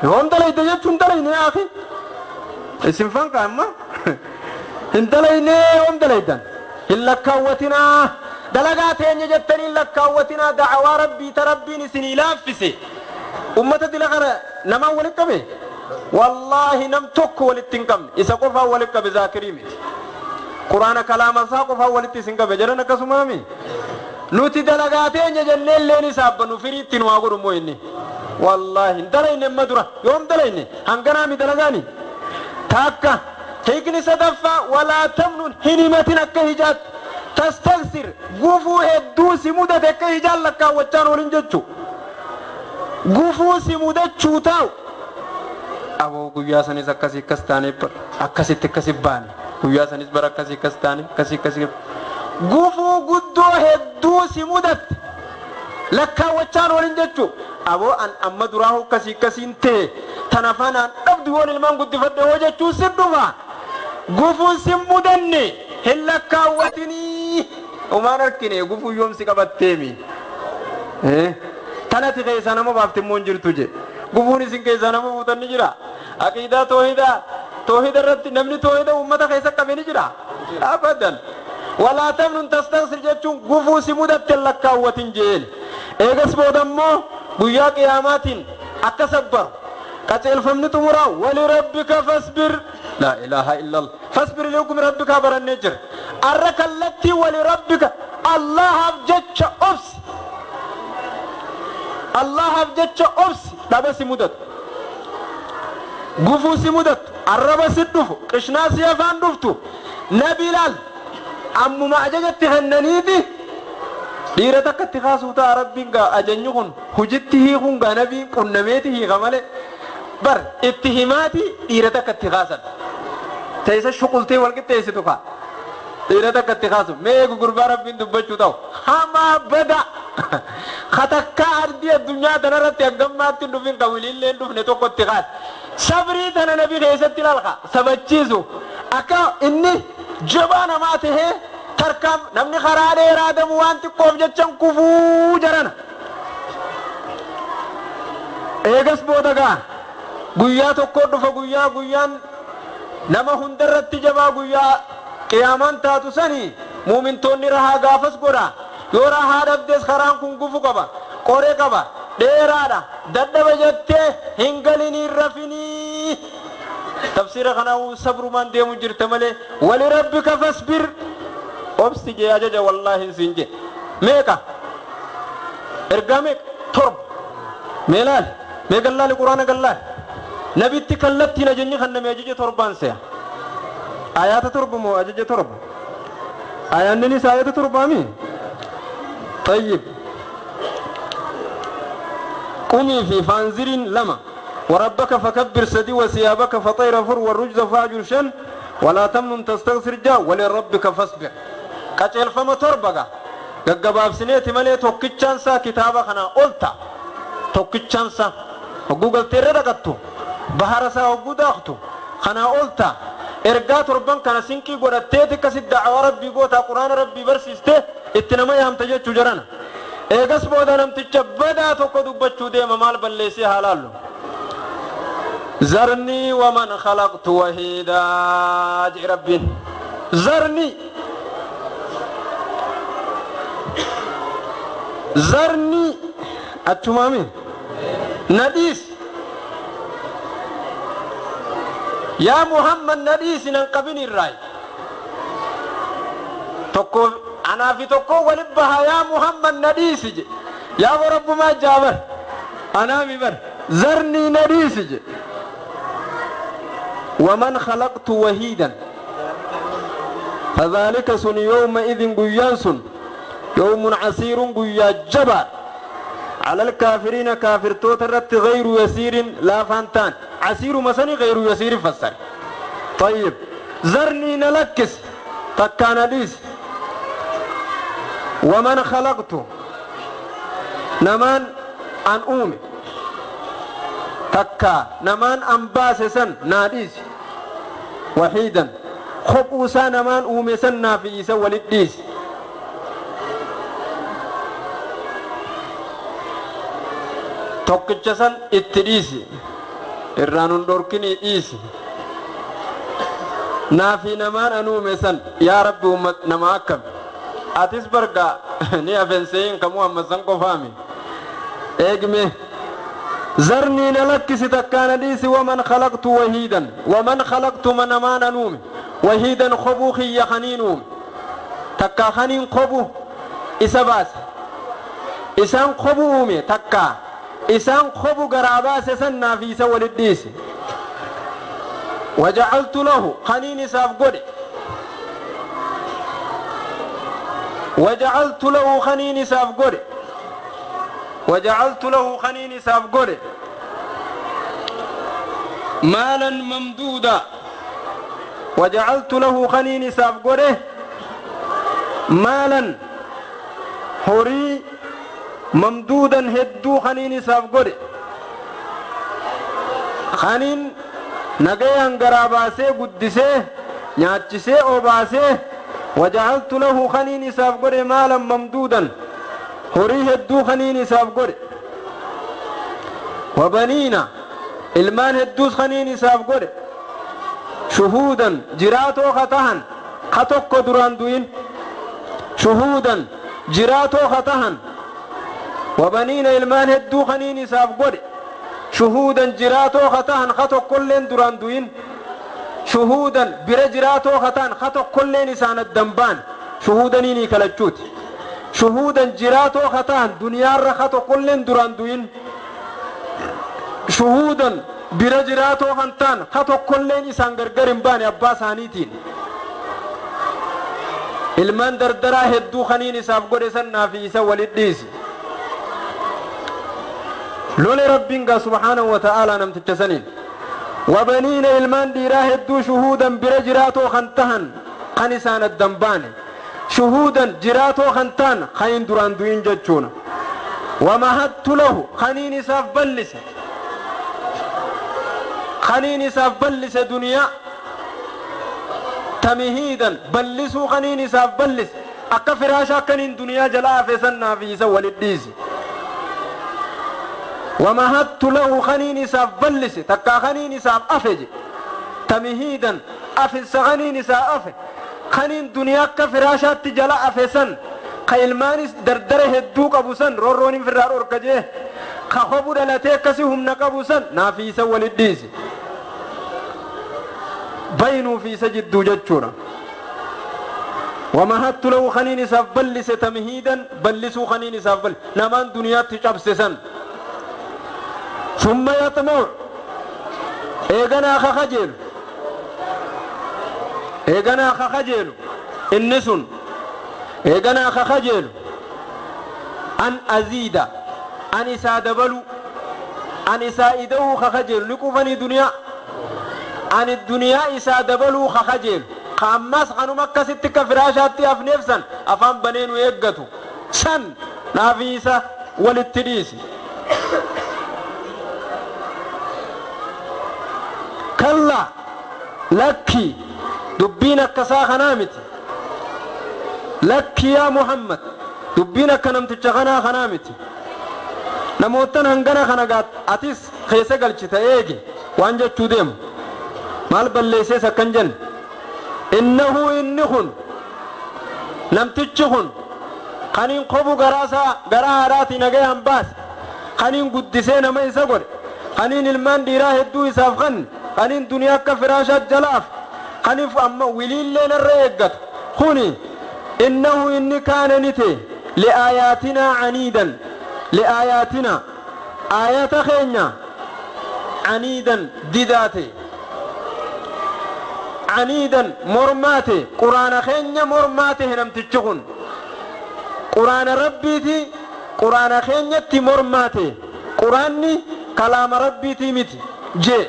Yoom dalayde jechuun dalaynee akhi isin fanka amma hin dalaynee yoom dalaydan hin lakkaawwatinaa Dalagaa teenya jettanii lakkaawwatinaa da'awaa rabbii ta rabbiin isinii laaffise. Ummata dila kana namaan walitti qabe? Wallaahi nam tokko walitti hin qabne. Isa qofaan walitti qabe zaakirii miti. Quraana kalaama isaa qofaan walitti isin qabe jedhan akkasumaami. Nuti dalagaa teenya jennee illee ni saabbannu firiitti nu haa godhu immoo inni. Wallaahi hin dalayne amma dura yoom dalayne hanganaami dalagaani. Takka hiikni sadaffaa walaa tamnun hin himatin akka hijaatti. Tastaksir gufuu hedduu si mudate akka hijaan lakkaawwachaan waliin jechu. Gufuu si mudachuu taa'u. Aboo guyyaa sanis akkasii akkas taanee akkasitti akkasi baane guyyaa sanis bara akkasii akkas taane akkasii akkasii. Gufuu guddoo hedduu si mudatte lakkaawwachaan waliin jechu. Aboo an amma duraa akkasii akkasiin ta'e tana faanaan dhabdu yoon ilmaan guddifadhe hoo jechuun si dhufa. Gufuun si mudanne hin lakkaawwatinii. Umaan harkine gufuu yoom si qabatteemi. Tanati keessaa nama baafte immoo hin jirtu je. Gufuun isin keessaa nama fuutan ni jira. Aqiidaa toohidaa toohida irratti namni toohida uummata keessa qabe ni jira. Abadan. Walaa tamnun tastaksir jechuun gufuu si mudatte hin lakkaawwatin jeen. Eegas booda immoo guyyaa qiyaamaatiin akka sabbaru qajeelfamni xumuraa wali rabbika fasbir. Laa ilaaha illallah. Fasbir lihukmi rabbika barannee jira. Arra kallattii wali rabbika Allahaaf jecha obsi. Allahaaf jecha obsi dhaba si mudatu. Gufuu si mudatu. Arraba si dhufu. Qishnaa si afaan dhuftu. Nabi ilaal. Ammuma ajajatti kennaniiti. Dhiira takka itti kaasuu ta'a rabbiin gaa ajajni kun hujitti hiikuun gaa nabiin qunnameeti hiika malee. Bar itti himaati dhiira takka itti kaasan. Teessa shuqultee wal qixxeessitu kaa. Dhiira takka itti kaasu. Mee gurbaa rabbiin dubbachuu ta'u. Hamaa bada. Katakkaa ardii addunyaa tanarratti hangammaatti hin dhufin kan wiliillee hin dhufne tokko itti kaase. Sabrii tana nabi keessatti ilaalka. Sabachiisu. Akka inni jabaa namaa tahee tarkaam namni karaa dheeraa deemu waan xiqqoof jechan kufuu jarana. Eegas booda gaa guyyaa tokko dhufa guyyaa guyyaan nama hundarratti jabaa guyyaa qiyaamaan taatu sani muumintoonni rahaa gaafas godha. Yoo rahaa dhabdes karaan kun gufu qaba, qoree qaba, dheeraadha, dadhaba jettee hin galinii rafinii. Tafsiira kanaa sabrumaan deemu jirte malee wali rabbika fasbir. Obsi jee ajaja wallaahi siin jee. Meeqa? Ergaa meeqa? Torba. Mee laali? Mee gallaali quraana gallaali? Nabitti kallattiin ajajni kan namni ajaja torbaan se'a. Ayaata torba moo ajaja torba? Ayaanninis ayata torbaami? طيب قومي في فانزر لما وربك فكبر سدي وثيابك فطير فر والرجز فاجر شن ولا تمنن تستغفر جا ولربك فاصبر. قتل فما تربغا غغباب سنيتي مالي توكيچانسا كتابا خنا اولتا توكيچانسا جوجل تيردغتو بحرسا وغوداختو خنا اولتا ergaa torban kana sinqii godhatteeti akkasitti da'awaa rabbii goota quraana rabbii barsiiste itti nama yaamta jechuu jarana. Eegas booda namticha badaa tokko dubbachuu deema maal balleessee haa laallu. Zarnii waman khalaqtu wahiidaa jedhe rabbiin. Zarnii zarnii achumaami nadhiis. Yaa Muhammad nadhiisi nan qabin irraayi. Tokko anaa fi tokko walin baha yaa Muhammad nadhiisi je. Yaa Rabbumaa jaabar anaami bar zarnii nadhiisi je. ومن خلقت وحيدا فذلك سن يومئذ قيان سن يوم عسير قيا جبار على الكافرين كافر توترت غير يسير لا فانتان عسير مسني غير يسير فسر. طيب زرني نلكس تكان ليس ومن خلقت نمان أن أومي تكا نمان أن باسسن ناديس وحيدا خبوسا نمان أومي سن في إيسا ولديس. Tokkicha san itti dhiisi irraan hin dhorkinii dhiisi naafi namaan anuume san yaa rabbi ummat nama akkam Atis barga ni hafenseeyin ka Muhammad san qofaami. Eegme zarnii na lakkisi, takkaana dhiisi. Waman khalaqtu wahiidan, waman khalaqtu manamaan anuume, wahiidan kobuu kiyya kaniin uume, takkaa kaniin kobu isa baase, isaan kobu uume, takkaa isaan kobu garaa baase san naafi isa walit dhiisi. Wajacaltu lahu kaniin isaaf godhe, wajacaltu lahu kaniin isaaf godhe, wajacaltu lahu kaniin isaaf godhe maalan mamduuda, wajacaltu lahu kaniin isaaf godhe maalan horii, mamduudan hedduu kaniin isaaf godhe, kaniin nagayaan garaa baasee guddisee nyaachisee obaasee. Wajacaltu lahu kaniin isaaf godhe maalan mamduudan horii hedduu kaniin isaaf godhe, wabaniina ilmaan hedduus kaniin isaaf godhe, shuhuudan jiraatoo ka tahan ka tokko duraan du'in, shuhuudan jiraatoo ka tahan, wabaniina ilmaan hedduu kaniin isaaf godhe, shuhuudan jiraatoo ka tahan ka tokkolleen duraan du'in, shuhuudan bira jiraatoo ka tahan ka tokkolleen isaan addan baan, shuhuudaniinii kalachuuti, shuhuudan jiraatoo ka tahan duniyaarra ka tokkolleen duraan du'in, shuhuudan bira jiraatoo kan ta'an ka tokkolleen isaan gargar hin baane abbaa isaaniitiin, ilmaan dardaraa hedduu kaniin isaaf godhe sannaa fi isa walit dhiisi. Lole Rabbiin gaa subhaanahu wa ta'aalaa namticha saniin wabaniina ilmaan dhiiraa hedduu shuhuudan bira jiraatoo kan tahan kan isaan addan baane, shuhuudan jiraatoo kan ta'an kan hin duraan du'in jechuuna. Wamahattu lahu kaniin isaaf ballise, kaniin isaaf ballise duniyaa tamihiidan ballisuu kaniin isaaf ballise, akka firaasha akkaniin duniyaa jala hafe sannaa fi isa walit dhiisi. Wamahattu lahu kaniin isaaf ballise, takkaa kaniin isaaf afe je tamihiidan afinsa kaniin isaa afe, kaniin duniyaa akka firaashaatti jala afe san, ka ilmaanis dardara hedduu qabu san roorroon hin firraa dhorka jee, ka hobu dhalatee akkasi humna qabu san naafi isa walit dhiisi, baynuu fi isa jidduu jechuudha. Wamahattu lahu kaniin isaaf ballise tamhiidan ballisuu kaniin isaaf balli namaan duniyaatti cabse san. Summa yaxma'u eeganaa ka kajeelu, eeganaa ka kajeelu inni sun, eeganaa ka kajeelu an aziida an isaa dabalu, an isaa ida'uu ka kajeelu, ni quufanii duniyaa ani duniyaa isaa dabaluu ka kajeelu, ka ammas kanuma akkasitti ka firaashaatti hafneef san afaan banee nu eeggatu san naafi isa walitti dhiisi. Kalla lakki, dubbiin akkasaa kanaa miti. Lakki yaa Muhammad, dubbiin akka namticha kanaa kanaa miti. Namootan hangana kana gaat atis keessa galchita, eege waan jechuu deemu maal balleessees akkan jenne. Innahu inni kun namtichi kun kaniin kobu garaasaa garaa haadhaatii nagayaan baase, kaniin guddisee nama isa godhe, kaniin ilmaan dhiiraa hedduu isaaf kanne, kaniin duniyaa akka firaashaa jalaaf kaniif amma wiliillee narra eeggatu kuni, innahu inni kaana ni ta'e li'aayaatinaa caniidan, li'aayaatinaa aayata keenya caniidan didaa ta'e, caniidan mormaa ta'e, quraana keenya mormaa ta'e. Namtichi kun quraana Rabbiiti, quraana keenyatti mormaa ta'e, quraanni kalaama Rabbiitii miti jee.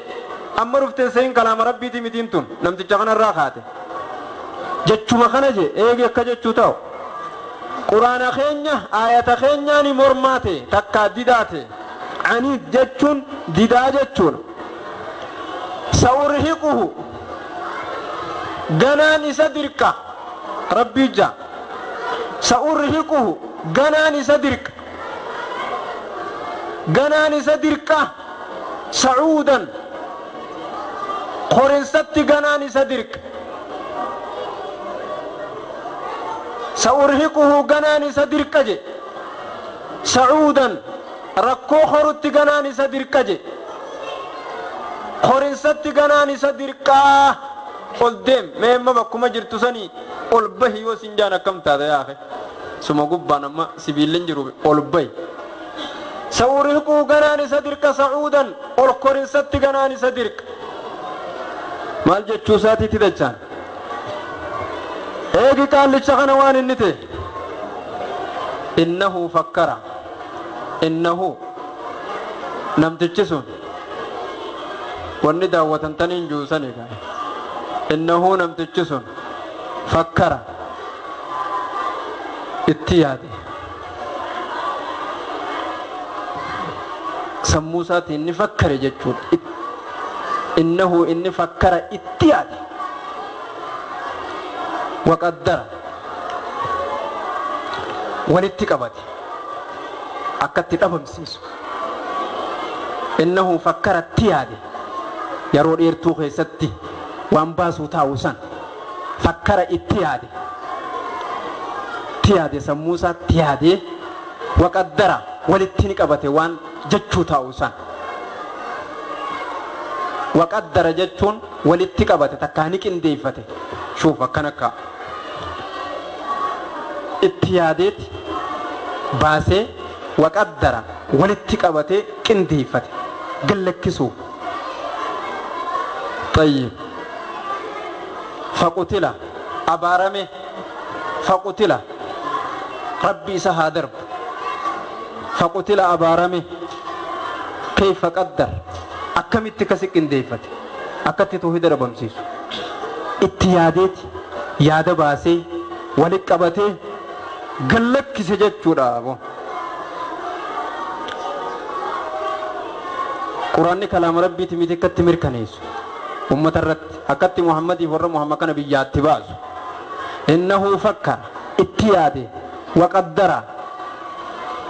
Amma dhufteen sayin kalaama Rabbiitii mitiin tun namticha kanarraa kaate jechuma kana jee. Eegi akka jechuu ta'u quraana keenya aayata keenyaani mormaa ta'e, takkaa didaa ta'e. Caniid jechuun didaa jechuudha. Sa'urhiquhu ganaan isa dirqa, Rabbii ja sa'urhiquhu ganaan isa dirqa, ganaan isa dirqa sacuudan qorinsatti ganaan isa dirqa. Sa'urhiquhu ganaan isa dirqa je. Sa'uudan rakkoo horutti ganaan isa dirqa je. Horinsatti ganaan isa dirqaa ol deem meemma bakkuma jirtu sanii ol bahi yoo sin jaan akkam taata yaafe suma gubbaan amma sibiilli jiru ol bahi. Sa'urhiquhu ganaan isa dirqa sa'uudan ol korinsatti ganaan isa dirqa. Maal jechuu isaatiitti dachaan? Eegi qaallicha kana waan inni ta'e. Innahu fakkara. Innahu namtichi sun wanni daawwatan taniin juusan egaa. Innahu namtichi sun fakkara itti yaade. Sammuu isaatiin inni fakkare jechuudha. Innahu inni fakkara itti yaade. Waqaddara walitti qabate akkatti dhabamsiisu. Innahu fakkara itti yaade yeroo dheertuu keessatti waan baasuu taa'u san fakkara itti yaade. Itti yaade sammuu isaa itti yaade waqaddara walitti ni qabate waan jechuu taa'u san. Waqaddara jechuun walitti qabate takkaa ni qindeeffate. Shuuf akkana akka itti yaadeeti baasee waqaddara walitti qabatee qindeeffate gallakkisuuf. Tayyib. Faqutila abaarame faqutila rabbi isa haa darbu. Faqutila abaarame kayfa qaddar akkamitti kasi qindeeffate akkatti toohida dhabamsiisu. Itti yaadeeti yaada baasee walitti qabatee gallakkise jechuudha. Quraanni kalaama rabbiiti miti akkatti mirkaneessu ummata irratti akkatti Muhammadiif warra Muhammad kana biyyaatti baasu. Innahu fakkara itti yaade waqaddara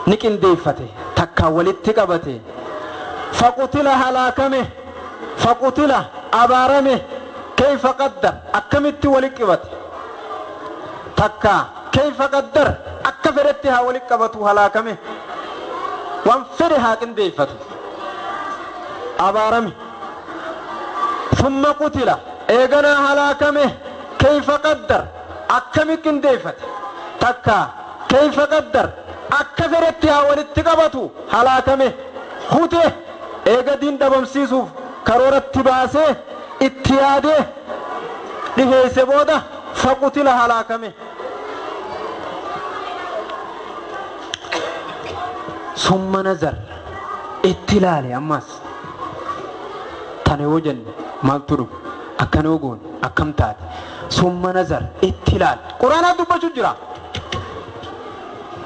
ni qindeeffate takka walitti qabate. Faqutila halaakame faqutila abaarame kayfa qaddar akkamitti walitti qabate takka kayfa qaddar akka fedhetti haa walitti qabatu halaakame waan fedhe haa qindeeffatu abaarame. Summa qutila eeganaa halaakame kayfa qaddar akkamitti qindeeffate takka kayfa qaddar akka fedhetti haa walitti qabatu halaakame. Hute eega diin dhabamsiisuuf karooratti baasee itti yaadee dhiheesse booda faqutila halaakame. Summa nazar itti ilaale ammas tana yoo jenne maaltu dhufu akkana yoo goone akkam taate. Summa nazar itti ilaale quraanaa dubbachuu jira.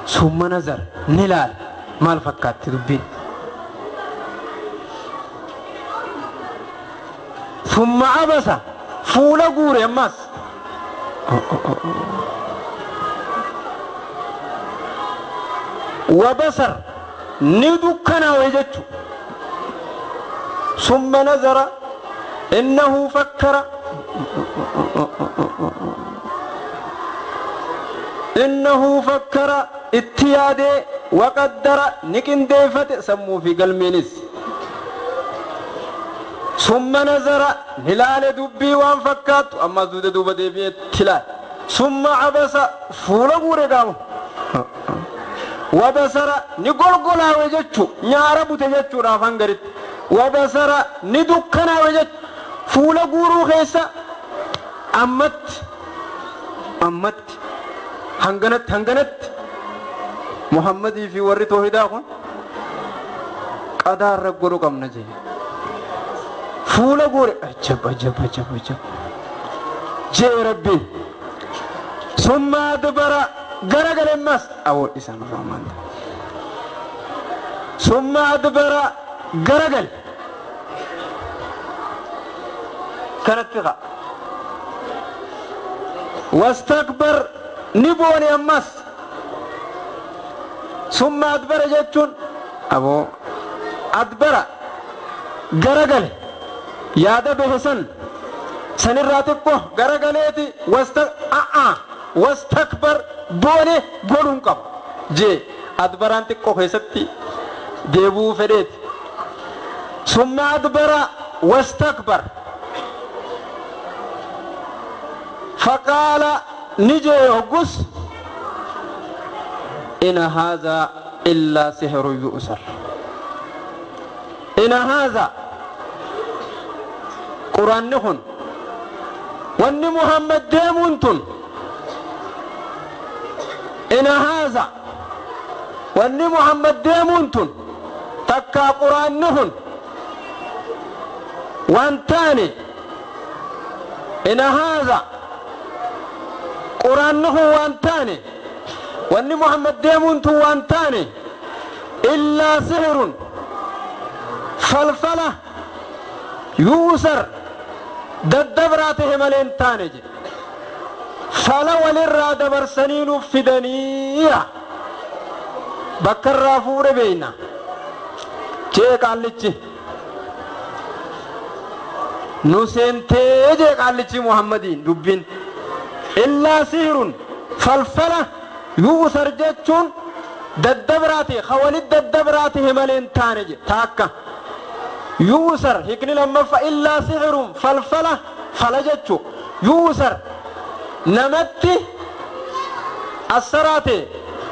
Summa nazar ni ilaale maal fakkaatti dubbiin. Summa abasa fuula guure ammas. Wabasar ni dukkanaawe jechu. Summa nazara innahu fakkara innahu fakkara itti yaadee waqaddara ni qindeeffate sammuu fi galmeenis. Summa nazara ni laale dubbii waan fakkaattu ammas duuda duuba deebi'ee itti laale. Summa abasa fuula guure gaamu. Wabasara ni golgolaawe jechu nyaara bute jechuudha afaan garitti. Wabasara ni dukkanaawe jechu fuula guuruu keessa ammatti ammatti hanganatti hanganatti Muhammadii fi warri toohidaa kun qadaarra godhu qabna jee. Fuula guure ajab ajab ajab ajab jee rabbiin. Summa adbara garagalemmas awoo isaan rahmaanta. Summa adbara garagale kanatti qa wastakbar ni boone ammas. Summa adbara jechuun aboo adbara garagale yaada bahe san sanirraa xiqqoo garagaleeti wastakbar Boone godhuun qabu jee adbaraan xiqqoo keessatti deebuu fedheeti. Summa adbara wastakbar faqaala ni jee hoggus ina haadha illaa sihru yu'sar. Ina haadha quraanni kun wanni Muhammad deemuun tun ina haadha wanni Muhammad deemuun tun takkaa quraanni kun waan taane ina haadha quraanni kun waan taane wanni Muhammad deemuun tun waan taane illaa sihirun falfala yuusar daddabraa tahe malee hin taane jedhe. Fala walirraa dabarsanii nuuf fidaniira bakka irraa fuudhe beeyna jee qaallichi nu seentee jee qaallichi Muhammadiin dubbiin illaa sihirun falfala yuusar jechuun daddabraa ta'e ka walit daddabraa tahe malee hin taane jedhe. Taakka yuusar hikni lammaffaa illaa sihirun falfala fala jechuu yuusar namatti assaraa ta'e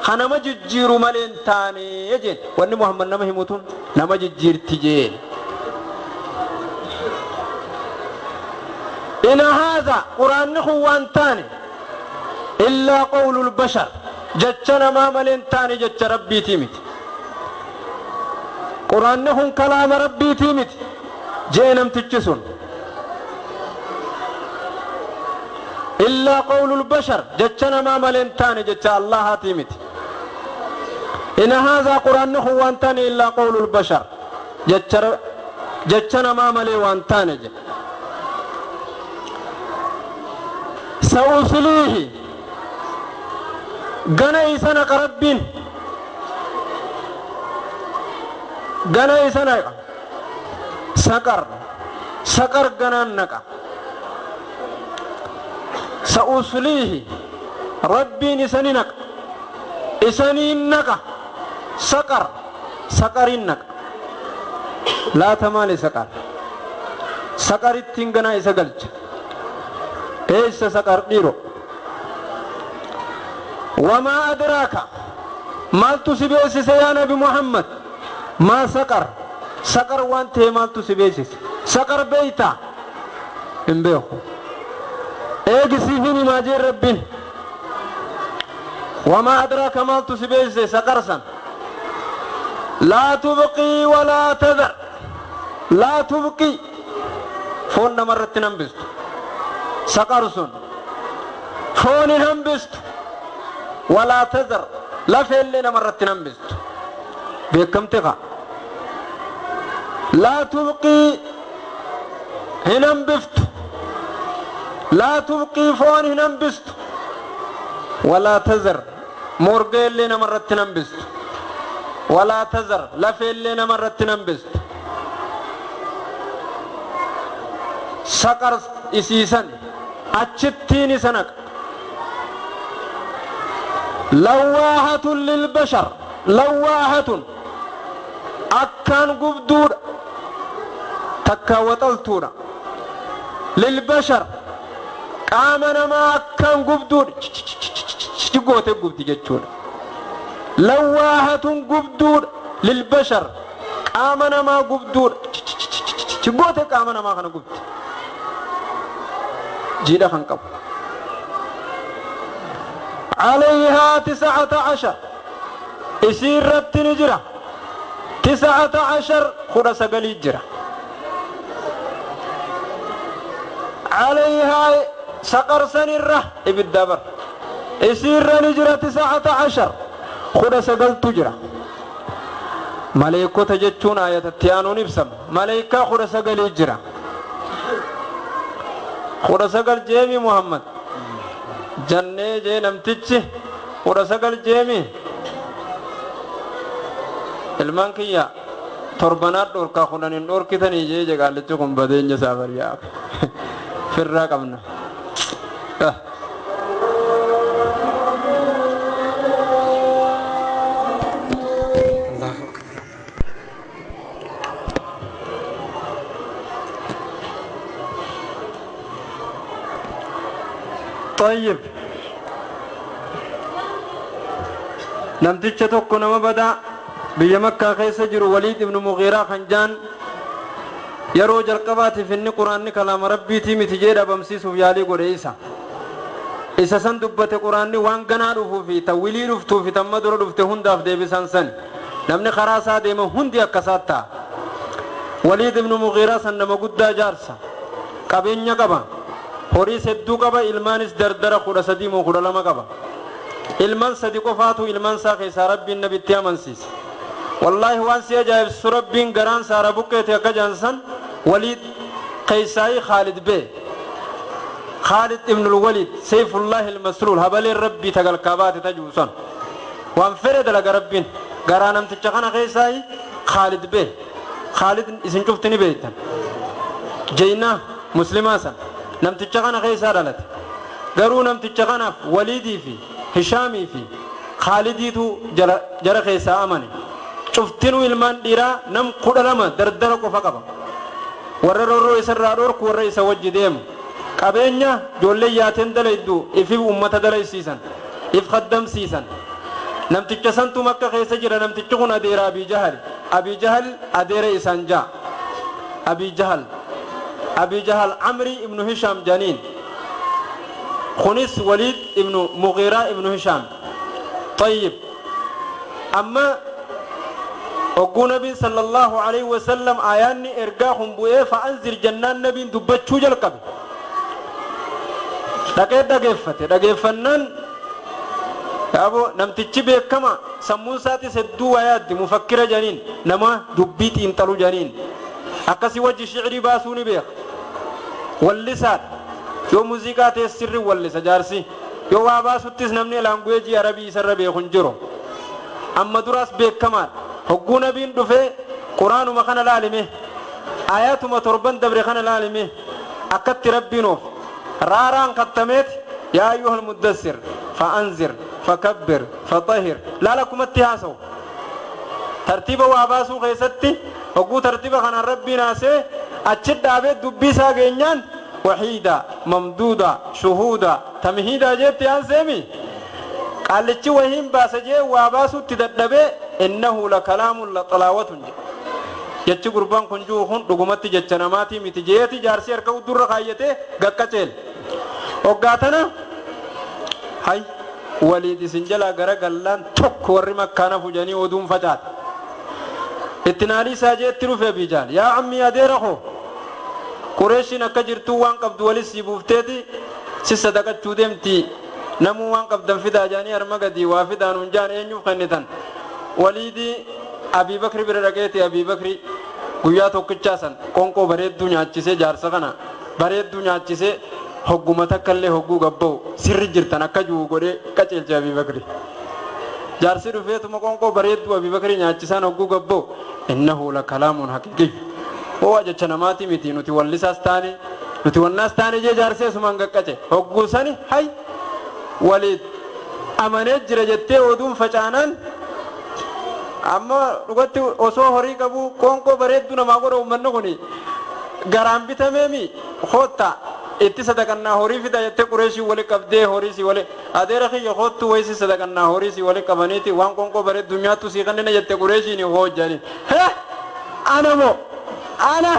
ka nama jijjiiru malee hin taane jeen. Wanni Muhammad nama himu tun nama jijjiirti jeen. Ina haadha quraanni kun waan taane illaa qawlul bashar jecha namaa malee hin taane jecha rabbiitii miti. Quraanni kun kalaama rabbiitii miti jee namtichi sun. Illaa qawlul bashar jecha namaa malee hin taane jecha Allahaatii miti. Ina haadha quraanni kun waan taane illaa qawlul bashar jecha namaa malee waan taane jedhe. Sa'usliihi gana isa naqa rabbiin gana isa naqa saqar saqar ganaan naqa. Sa'usliihi rabbiin isani naqa isaniin naqa saqar saqariin naqa. Laata maali saqar saqarittiin ganaa isa galcha. Eessa saqar dhiiro? Wamaa adraaka maaltu si beeksise yaa nabi Muhammad? Maa saqar saqar waan ta'e maaltu si beeksise? Saqar beeytaa? Hin beeku. Eegisiifin himaa jeen rabbiin. Wamaa adraaka maaltu si beeksise saqar san? Laa tubqii walaa tadar. Laa tubqii foon namarratti hin hambistu. Saqar sun foon hin hambistu. Walaa tadar lafeellee namarratti hin hambistu. Beekamte kaa. Laa tubqii hin hambiftu. Laa tubqii foon hin hambistu. Walaa tadar morgeellee namarratti hin hambistu. Walaa tadar lafeellee namarratti hin hambistu. Saqar isiisan achittiin isa naqa. Lawwaahatun lilbashar lawwaahatun akkaan gubduudha takka waxaltuudha. Lilbashar qaama namaa akkaan gubduudha goote gubdi jechuudha. Lawwaahatun gubduudha lilbashar qaama namaa gubduudha goote qaama namaa kana gubdi jiidha kan qabu. عليها 19 إسيرت نجرة 19 خرس قليل عليها سقر سنرة إبدابر إسير نجرة 19 خرس قل تجرة ملائكة تجتون آية التيانو نبسم ملائكة خرس قليل خرس قل جيمي محمد jannee jee namtichi 19 jeemi ilmaan kiyya torbanaat dhorkaa 10 hin dhorkitanii jee jegaallichi kun badeenya isaa bariyaa firraa qabna. طيب namticha tokko nama badaa biyya Makkaa keessa jiru Waliid ibnu Mugiiraa kan jaan yeroo jalqabaatiif inni quraanni kalaama rabbiitii miti jee dhabamsiisuuf yaalii godhe isa san dubbate. Quraanni waan ganaa dhufuu fi tawwilii dhuftuu fi tamma dura dhufte hundaaf deebisan san namni karaa isaa deema hundi akkasaat ta'a. Waliid ibnu Mugiiraa san nama guddaa jaarsa qabeenya qaba, horiis hedduu qaba, ilmaanis dardara 13 moo 12 qaba. Ilman sadi qofaatu ilman isaa keessaa rabbiin nabitti amansiise. Wallaahi waan si ajaa'ibsiisu rabbiin garaan saara buqqeete akka jaansan Waliid keessaayii Khaalid bee Khaalid ibnul Waliid Seyfullaahi ilmasluul habaleen rabbii tagalkaa baate tajuusan waan fedhe dalaga rabbiin garaa namticha kana keessaayii Khaalid bee. Khaalid isin cufti ni beektan jeynaa muslimaa san namticha kana keessaa dhalate. Garuu namticha kanaaf Waliidii fi Hishaamii fi Khaalidiitu jara keessaa amane. Cuftinuu ilmaan dhiiraa nam 12 dardara qofa qaba. Warra roorroo isarraa dhorku warra isa wajji deemu qabeenya ijoollee yaateen dalaydu ifi ummata dalaysiisan if kaddamsiisan. Namticha santu Makka keessa jira. Namtichi kun adeera Abii Jahal. Abii Jahal adeera isaan jaa Abii Jahal. Abii Jahal Amri ibnu Hishaam janiin kunis Waliid ibnu Mugiiraa ibnu Hishaam. طيب أما ogguu nabiin sallallahu alaihi wasallam aayaanni ergaa kun bu'ee fa'anzir jennaan nabiin dubbachuu jalqabe dhaqee dhageeffate. Dhageeffannaan yaabo namtichi beekama sammuun isaatis hedduu waa yaaddi mufakkira janiin nama dubbii xiinxalu janiin akkasii wajji shicrii baasuu ni beeka. Wallisaadha yoo muuziqaa ta'e sirri wallisa jaarsi yoo waa baasuttis namni laanguweejii arabii isarra beeku hin jiru. Amma duraas beekamaadha. Hogguu nabiin dhufee quraanuma kana laalime ayatuma 7 dabre kana laalime akkatti rabbiin oof raaraan kattameet yaa ayyuhal muddassir fa'anzir fakabbir faxahir laala kumatti haasawu tartiiba waa baasuu keessatti hogguu tartiiba kanaan rabbiin haasee achi dhaabee dubbii isaa geenyaan waxiida mamduuda shuhuuda tamhiida jeetti aanseemi qaallichi wahiin baasa jee waa baasuutti dadhabee innahu lakalaamun laxalaawatun jedhe. Jechi gurbaan kun jiru kun dhugumatti jecha namaatii miti jeeti jaarsi harka uddurra kaayyatee gaqqaceele. Hoggaa tana hay Waliid isin jalaa gara gallaan tokko warri makkaana fujanii oduun facaate. Itti naalii isaa jeetti dhufe Abiijaal yaa ammii adeera koo Qureeshiin akka jirtuu waan qabdu walis si buufteeti si sadaqachuu deemti namuu waan qabdan fidaa jaanii harma gadii waa fidaan hun jaan eenyuuf kennitan. Waliidii Abii Bakri bira dhaqeeti Abii Bakri guyyaa tokkichaa san qonqoo bareedduu nyaachisee jaarsa kana bareedduu nyaachisee hogguma takkallee hogguu gabba'u sirri jirtan akka jiru godhee qaceelche Abii Bakri. Jaarsi dhufeetuma qonqoo bareedduu Abii Bakri nyaachisaan hogguu gabba'u innahu lakalaamun haqiiqiyyu hoo jecha namaatii miti nuti wallisaas taane nuti wannaas taane jee jaarsee sumaan gaqqace hogguu sani hay Waliid amanee jira jettee oduun facaanaan amma dhugatti osoo horii qabu qoonqoo bareedduu namaa godha uummanni kun garaan bitameemi hotta itti sadaqannaa horii fida jettee Qureeshii wali qabdee horii si wali adeera kiyya hoottu wayisi sadaqannaa horii si wali qabaniiti waan qoonqoo bareedduu nyaattu sii kannina jette Qureeshiin hojjani hee ana moo ana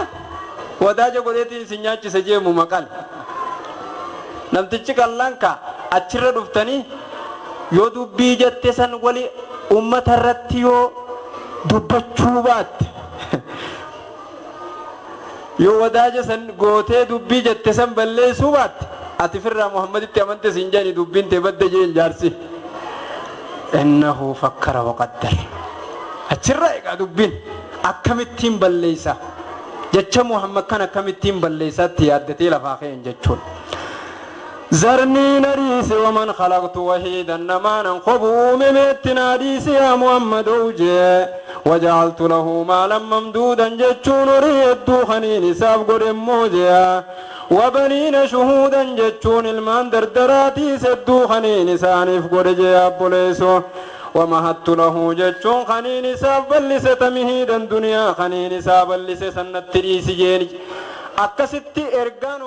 wadaaja godheetiin isin nyaachise jeemu maqal namtichi qallaan ka achirra dhuftanii yoo dubbii jette san wali ummata irratti yoo dubbachuu baatte yoo wadaaja san gootee dubbii jette san balleessuu baatte ati firraa Muhammaditti amante siin jedhani dubbiin tee badde jeen jaarsi. Innahu fakkara waqaddar achirra egaa dubbiin akkamittiin balleessa jecha Muhammad kan akkamittiin balleessaatti yaaddatee lafaa ka'een jechuudha. ذرني نريس ومن خلقت وحيدا نمانا خبو ممت ناديس يا محمد وجه وجعلت له مالا ممدودا جتشون ريد خنين ساب قدم موجيا وبنين شهودا جتشون المان دردراتي سدو خنين سانف قد يا بوليسو ومهدت له جتشون خنين ساب بلس تمهيدا دنيا خنين ساب بلس سنة تريس جيني أكست إرقان.